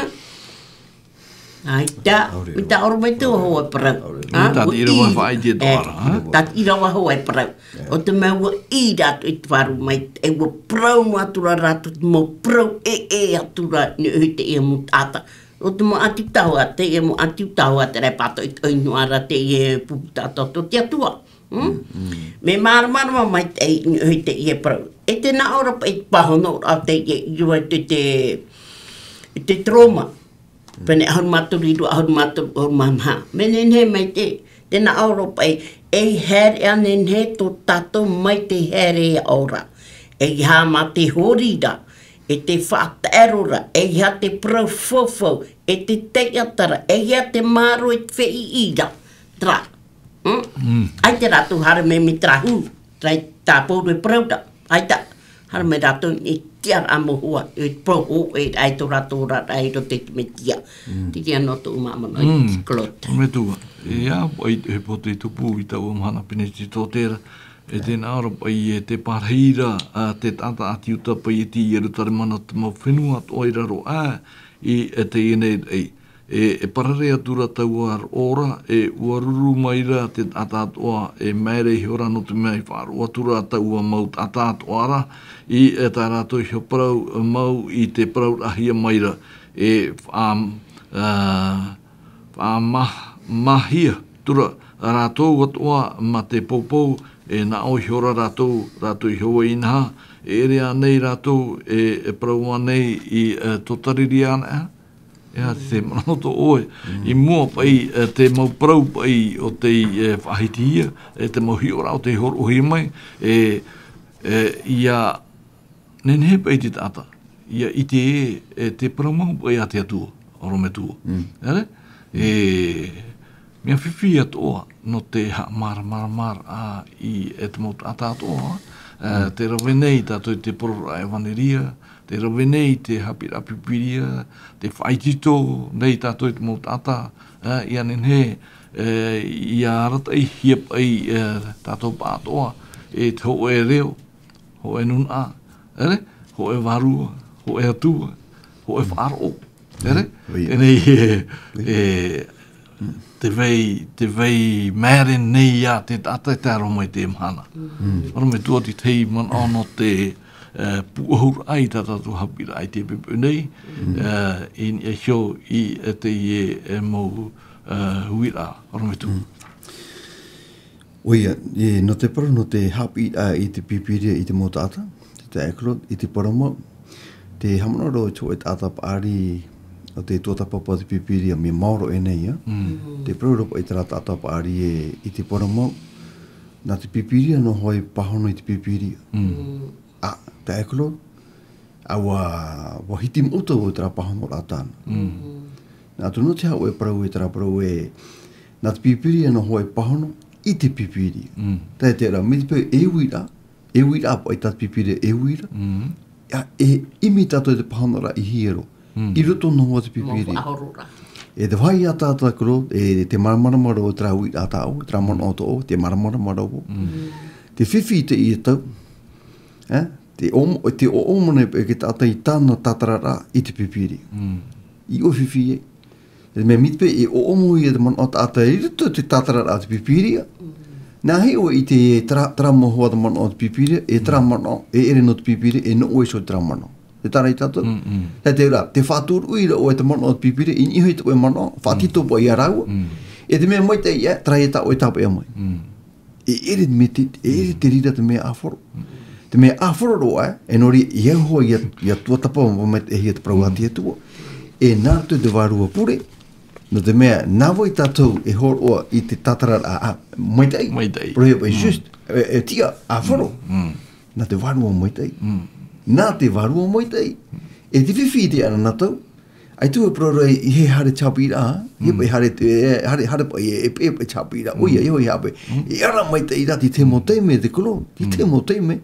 ʻAita, ʻaore roa. Mea tā ʻō ra mai te hōʻē parau. ʻAore roa. Hā? Tāʻati ʻīrava faʻaʻite atoʻa ra, hā? Tāʻati ʻīrava hōʻē parau. ʻO te mea ʻua ʻī rātou i te faʻaroʻo mai, e ʻua parau noa atu ra rātou te mau parau ʻē, ʻē atu ra, i niʻa i teie mau taʻata. ʻO te mau ʻāti Utahoe, teie mau ʻāti Utahoe, terā e pātoʻi noa ra teie pupu taʻata tō te Atua. Hmm? Mm, mm. Mea māramarama maitaʻi i niʻa i teie parau. E tē nā ʻō ra paʻi i te pāhonoraʻa o teie, i roto i te, i te Roma. Pene ʻahuru mā toru, ʻīrava ʻahuru mā toru, ʻahuru mā maha. Mea nehenehe maitaʻi, tē nā ʻō ra paʻi, e haere ā nehenehe tō tātou maitaʻi haere ʻia ora. ʻEiaha mā te hori ra, e te faʻataʻero ra, ʻeiaha te parau faufaʻa, e te taiʻata ra, ʻeiaha te māro e te feiʻi ra. Terā. Hmm? Mm. ʻAita rātou haere mai mai terā huru, terā i tāpōuri e parau ra. ʻAita, haere mai rātou i te tiʻaraʻa mau hoa, e parau hōʻē, ʻaita rātou ora, ʻaita te Mesia. Mm. Terā noa tōʻu māmā, mm, Claude. Metua. E ā, paʻi, e pō te tupu i taua mahana pēneti tō terā. E tē nā ʻō ra paʻi e te pārahi ra, ā, te taʻata ʻāti Iuta paʻi e tei Ierutarema nō te mau fenua atoʻa i raro aʻe, i, e teie nei, e, e, e parare atu ra taua roʻo ra, e ʻua ruru mai ra te taʻata atoʻa, e maere ihora nō te mea i faʻaroʻo atu ra taua mau taʻata atoʻa ra, i, e tā rātou iho parau mau i te parauraʻahia mai ra, e faʻa-, ā, faʻamā-, māhia atu ra rātou atoʻa mā te poupou, e nā ʻō ihora rātou, rātou iho vau inaha, e ʻere ānei rātou, e, e parau ānei i, e, tōtāriri anaʻe? E aha te manaʻo tō ʻoe? Mm. I mua paʻi, e, te mau parau paʻi o tei, e, faʻahitihia, e, te mau hiʻoraʻa o tei hōroʻahia mai, e, e, ʻia nehenehe paʻi te taʻata, ʻia ʻite ē, e te parau mau paʻi a te Atua, ʻorometua. Mm. ʻEre? Mm. E, mea fifi atoʻa nō te haʻamāramaramaraʻa i, e te mau taʻata atoʻa, e, mm, tē rave nei tātou i te parau ʻevanelia, tē rave nei te haʻapiʻiraʻa Pīpīria, tē faʻaitoito nei tātou i te mau taʻata, e, ʻia nehenehe, e, ʻia arataʻihia paʻi, e, tātou pāʻatoʻa, e te hōʻē reo, hōʻē nūnaʻa, ʻere? Hōʻē vārua, hōʻē atua, hōʻē faʻaroʻo, ʻere? Mm. ʻOia. Teie, e, e, te vai, te vai maere nei ia te taʻata e tae roa mai i teie mahana. Mm. ʻOrometua te tahi manaʻo nō te, e, pūʻohuraʻa i tā tātou haʻapiʻiraʻa i teie poʻipoʻi nei, mm, e, i niʻa iho i, e, teie, e, mau, e, uiraʻa, ʻorometua. Mm. ʻOia, e, nō te parau, nō te haʻapiʻiraʻa i te Pīpīria i te mau taʻata, te taeaʻe Claude, i te parau mau, tē haʻamanaʻo ra ʻoe i te hōʻē taʻata paʻari o te tuatāpapa o te Pīpīria, mea maoro ʻēnei, ā? Mm. Mm. Tē parau ra paʻi terā taʻata paʻari ē, i te parau mau, nā te Pīpīria noa hoʻi e pāhono i te Pīpīria. Mm. Mm. Ā, taeaʻe Claude, ʻa ʻua, ʻua hitimaʻu atu vau i terā pāhonoraʻa tāna. Mm. Mm. Nā, atu noa te hōʻē parau ē, terā parau ē, nā te Pīpīria noa hoʻi e pāhono i te Pīpīria. Mm. Tae te reira, mai te peu e uiraʻa, e uiraʻa paʻi tā te Pīpīria e uira. Mm. ʻA, e ʻimi tātou i te pāhonoraʻa i hiero. Mm. I roto noa hoʻi te Pīpīria. Mau faʻahororaʻa. E te vāhi ā tātou, Claude, e te māramarama ra ʻo terā uiraʻa tāʻu, terā manaʻo tōʻu, te māramarama ra vau. Mm. Te fifi i teie tau, e, te ʻō-, te ʻoʻomo nei paʻi e te taʻata i tāna tātararaʻa i te Pīpīria. Mm. I ʻō fifi ai. E mea mai te peu e ʻoʻomo ia te manaʻo taʻata i roto i te tātararaʻa o te Pīpīria. Mm. Nā hea ʻoe i te terā, terā mau hoa te manaʻo o te Pīpīria, e terā, mm, manaʻo, e ʻere nō te Pīpīria, e noʻu iho i terā manaʻo. Tē taʻa ra ia tātou. Mm, mm. Tae te reira, tē faʻatūruʻi ra ʻoe i te manaʻo o te Pīpīria, i niʻa i te hōʻē manaʻo, faʻaitoito, mm, paʻi ia rāua. Mm. E te mea maitaʻi ē, terā ia tā ʻoe tāpeʻa mai. Mm. E ʻere te mea te, e ʻere te reira te mea ʻāfaro. Mm. Te mea ʻāfaro roa, e, e nō reira, ʻia au hoʻi ʻia, ʻia tuatāpapa mai, e hia te parau a te Atua. E nā roto i te vārua pure, nō te mea, nā vai tātou e hōroʻa i te tātararaʻa, ā, maitaʻi. Maitaʻi. Parauhia paʻi, mm, juste, e, e tiʻa, ʻāfaro. Mm, mm. Nā te vārua maitaʻi. Mm. Nā te vārua maitaʻi. E te fifi i te ana nā tau, ʻaita e parau ra i hea haere te haʻapiʻiraʻa, ʻia, mm, paʻi haere te, e, haere, haere paʻi, e, e, e, e te haʻapiʻiraʻa, ʻoia, mm, ʻia, ʻoia paʻi. Mm. E ara maitaʻi rā, te, te mau taime, te koro, te, mm, te mau taime,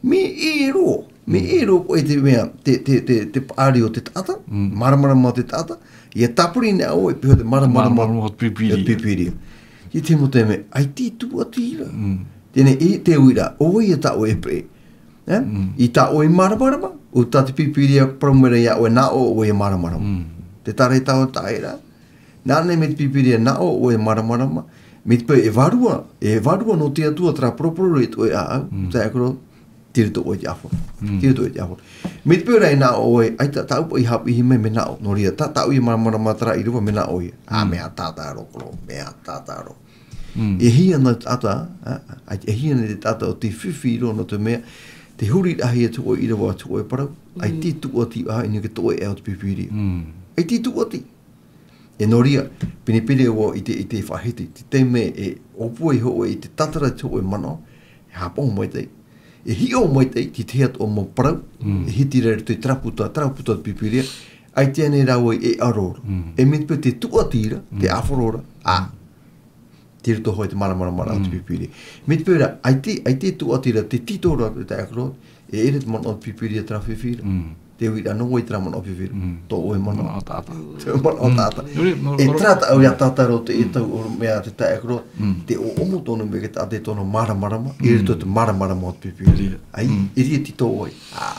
mea ʻē roa. Me e rō koe te mea, te, te, te, te paʻari o te taʻata, māramarama o te taʻata, ia tāpiri nei ʻoe e piha te māramarama o te pīpīria. Te pīpīria. I te mau taime, ʻaita i tūʻati ra. Teie nei, e te uira, ʻoia tā ʻoe e peʻe. E? I tā ʻoe māramarama, ʻo tā te pīpīria parau mai ra ia ʻoe nā ʻō ʻoe e māramarama. Te tāreta o taʻera, nā nei me te pīpīria nā ʻō ʻoe e māramarama, me te peu e vārua, e vārua nō te Atua terā poroporo i tō ʻoe ʻāʻau, taeaʻe Claude, tei roto ʻoe i te ʻāfaro. Tei roto ʻoe i te ʻāfaro. Me te peu rā e nā ʻō ʻoe, ʻaita tāʻu paʻi i haʻapiʻi mai, mea nā ʻō, nō reira, tā tāʻu ia māramarama terā ʻīrava, mea nā ʻō ia. Ā, mea tātaro, Claude, mea tātaro. E hia ana te taʻata, ā, ā, e hia ana te taʻata ʻo tei fifi roa nō te mea, tē hurihia te hōʻē ʻīrava, te hōʻē parau, ʻaita i tūʻati ā, i niʻa i te toʻe o te pīpīria. ʻAita i tūʻati. E nō reira, pinepine vau i te, i te faʻahiti, te taime e ʻōpua iho ʻoe i te tātara i te hōʻē manaʻo, e haʻapaʻo maitaʻi, e hiʻo maitaʻi, te tahi atoʻa mau parau, e hiti ra i roto i terā puta, terā puta o te pīpīria, ʻaita ānei rāua e ʻaro ra. E me te peu tē tūʻati ra, tē ʻāfaro ra, ā, tei roto hoʻi te māramarama o te pīpīria. Me te peu rā, ʻaita, ʻaita i tūʻati ra, te tītau ra, te taeaʻe Claude, e ʻere te manaʻo o te pīpīria terā fifi ra. Te uira nō vai terā manaʻo fifi ra. Tō ʻoe manaʻo. Manaʻo taʻata. Te manaʻo taʻata. E terā tāʻu ia tātaro te e tau o mea te taeaʻe Claude, te ʻoʻomo tonu mai te taʻata i tōna māramarama, i roto i te māramarama o te pīpīria. ʻAi, e riro te tō ʻoe. Ā,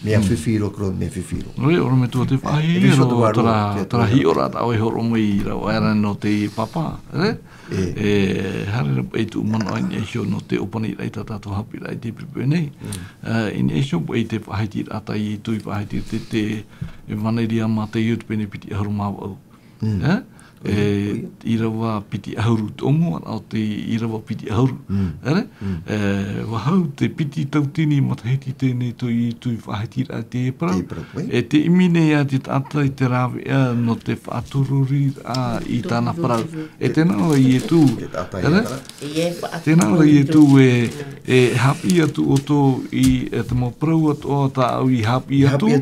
mea fifi roa, Claude, mea fifi roa. Nō reira, ʻorometua, te faʻahiahia roa, terā, terā hiʻoraʻa tā ʻoe i hōroʻa mai ra, ʻoe rā nō te pāpā, e? E, haere ra paʻi tōʻu manaʻo i niʻa iho nō te ʻōpaniraʻa i tā tātou haʻapiʻiraʻa i te peu nei. E, i niʻa iho paʻi te faʻahitiraʻa tā Ietu i faʻahiti te, te ʻevaneria a Mātaiu te pene piti ʻahuru mā vaʻu. E, e, ʻīrava piti ʻahuru, te ʻōmuaraʻa o te ʻīrava piti ʻahuru. E, e, vahau te piti tautini matahiti teie tō Ietu i faʻahitiraʻa i te parau. E te ʻimi nei ā te taʻata i te rāveʻa nō te faʻatururiraʻa i tāna parau. E tē nā ʻō ra Ietu, tē nā ʻō ra Ietu e, e haʻapiʻi atu ʻoutou i, e te mau parau atoʻa tāʻu i haʻapiʻi atu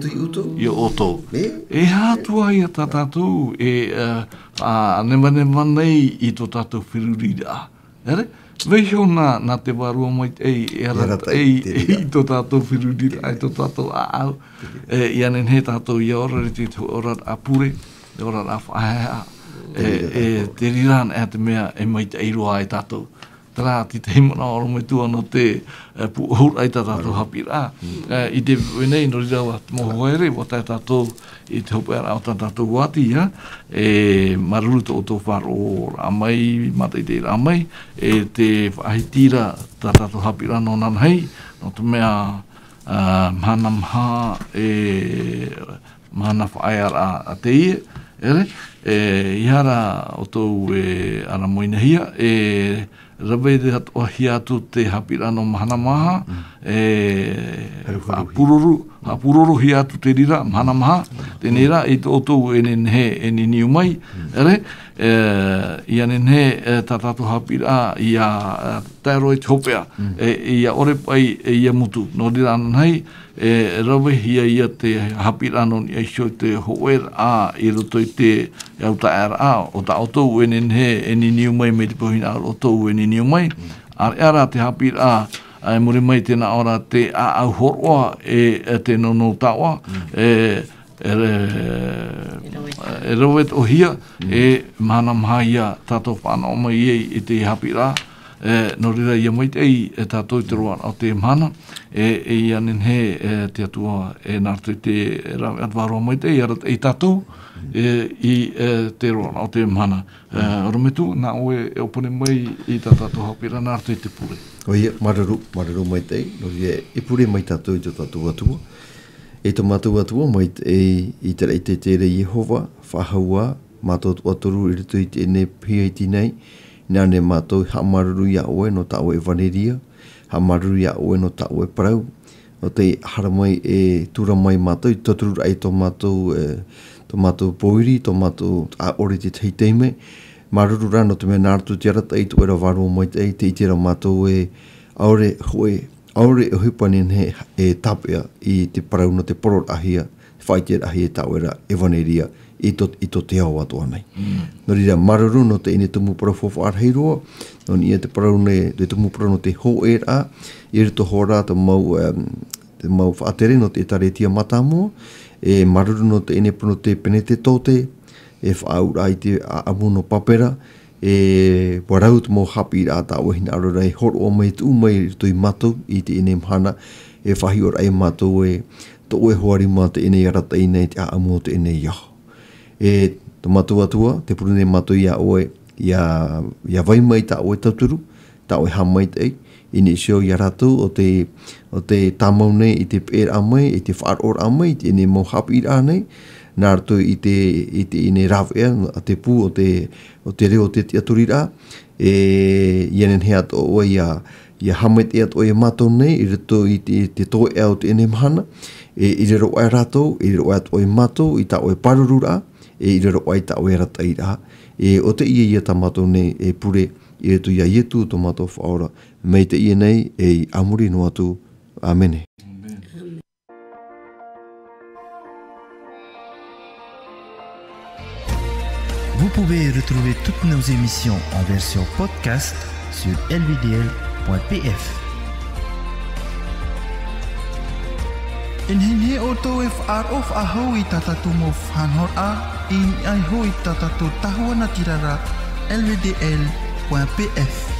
ia ʻoutou. E aha atu ā ia tā tātou e, e, faʻanevaneva nei i tō tātou feruriraʻa. E re? Vaiiho nā, nā te Vārua Maitaʻi e arataʻi i tō tātou feruriraʻa, i tō tātou ʻāʻau. E, ʻia nehenehe tātou ʻia ora i te oraraʻa pure, te oraraʻa faʻaeaʻa. E, e te reira anaʻe te mea e maitaʻi roa ai tātou. Terā te tahi manaʻo ʻorometua nō te, e, pūʻohuraʻa i tā tātou haʻapiʻiraʻa. E, i te vāhi nei, nō reira ʻua te mau hoa here, ʻua tae tātou i te hopeʻaraʻa o tā tātou uāti, ia. E māuruuru tō ʻoutou faʻaroʻoraʻa mai, mātaʻitaʻiraʻa mai, e tē faʻahiti ra tā tātou haʻapiʻiraʻa nō nānahi, nō te mea, a, mahana maha, e, mahana faʻaearaʻa teie, e re, e, ʻeiaha ra ʻoutou e ara mai nahia, e, rave atoʻa hia atu te haʻapiʻiraʻa nō mahana maha, e, haʻapūroro, haʻapūrorohia atu te reira, mahana maha, teie rā, i tō ʻoutou e nehenehe e niniu mai, e re, e, ʻia nehenehe, e, tā tātou haʻapiʻiraʻa, ʻia, e, tae roa i te hopeʻa, e, ʻia ʻore paʻi, e, ʻia mutu, nō reira anaʻe, e ravehia ia te haʻapiʻiraʻa nō niʻa iho i te hōʻēraʻa i roto i te autaeaʻeraʻa, o tā ʻoutou e nehenehe e niniu mai mai te peu hinaʻaro ʻoutou e niniu mai. ʻĀreʻa rā te haʻapiʻiraʻa, e muri mai tē nā ʻō ra te ʻāʻau hōroʻa e, e te nounou taoʻa, e, e re-, e rave atoʻa hia, e mahana maha ia tātou fānaʻo mai ai i te haʻapiʻiraʻa, e, nō reira ʻia maitaʻi, e, tātou i te roaraʻa o te mahana, e, e ʻia nehenehe, e, te Atua, e, nā roto i te rāveʻa a te Vārua Maitaʻi, ʻia arataʻi tātou, e, i, e, te roaraʻa o te mahana. E, ʻorometua, nā ʻoe e ʻōpani mai i tā tātou haʻapiʻiraʻa nā roto i te pure. ʻOia, māuruuru, māuruuru maitaʻi, nō reira e pure mai tātou i tō tātou Atua. E tō mātou Atua maitaʻi, i te raʻi teitei ra Iehova, faʻahou ā mātou tuatoru i roto i teie nei pihaʻi nei, ināʻanei mātou e haʻamāuruuru iā ʻoe nō tā ʻoe ʻevaneria, haʻamāuruuru iā ʻoe nō tā ʻoe parau, nō te hara mai e tura mai mātou, i te tauturu raʻa i tō mātou, e, tō mātou pōiri, tō mātou ʻaore i te tahi taime. Māuruuru rā nō te mea nā roto i te arataʻi i tō ʻoe ra Vārua Maitaʻi, tē ʻite ra mātou e ʻaore hōʻē, ʻaore e ʻohipa e nehenehe e tāpeʻa i te parau nō te poroʻahia, faʻaʻiteraʻahia i tā ʻoe ra ʻevaneria i tō, i tō te ao atoʻa nei. Nō reira, māuruuru nō teie nei tumu parau faufaʻa rahi roa, nō niʻa i te parau nei, te tumu parau nō te hōʻēraʻa, i roto iho ra te mau, em, te mau faʻatere nō te ʻĒtārētia mātāmua, e māuruuru nō teie nei parau nō te Penetetote, e faʻaauraʻa i te ʻāʻamu nō Papera, e ʻua rau te mau haʻapiʻiraʻa tā ʻoe hinaʻaro ra e hōroʻa mai, tuʻu mai i roto ia mātou i teie nei mahana, e faʻahiʻoraʻa ia mātou e tō ʻoe hoa rima teie nei e arataʻi nei i te ʻāʻamu o teie nei ao. E tō mātou Atua, tē pure nei mātou ia ʻoe, ia, ia vai mai tā ʻoe tauturu, tā ʻoe haʻamaitaʻi, ʻia nehenehe ʻoe ia rātou ʻo tē, ʻo tē tāmau nei i te peʻeraʻa mai, i te faʻaroʻoraʻa mai i teie nei mau haʻapiʻiraʻa nei, nā roto i te, i teie nei rāveʻa a te pū o te, o te reo o te tiʻaturiraʻa, e, ʻia nehenehe atoʻa ʻoe ia, ia haʻamaitaʻi atoʻa ia mātou nei, i roto i te, te toeʻa o teie nei mahana, e, i raro aʻe rātou, i raro aʻe atoʻa ia mātou, i tā ʻoe pārururaʻa, e, i raro aʻe i tā ʻoe arataʻiraʻa, e, ʻo teie ia tā mātou nei e pure, i roto ia Ietu tō mātou Faʻaora, mai teie nei, e, ʻa muri noa atu. ʻĀmene. Vous pouvez retrouver toutes nos émissions en version podcast sur L V D L point P F. E nehenehe ʻoutou e faʻaroʻo faʻahou i tā tātou mau faʻanahoraʻa, i niʻa iho i tā tātou tahua natirara, L V D L point P F.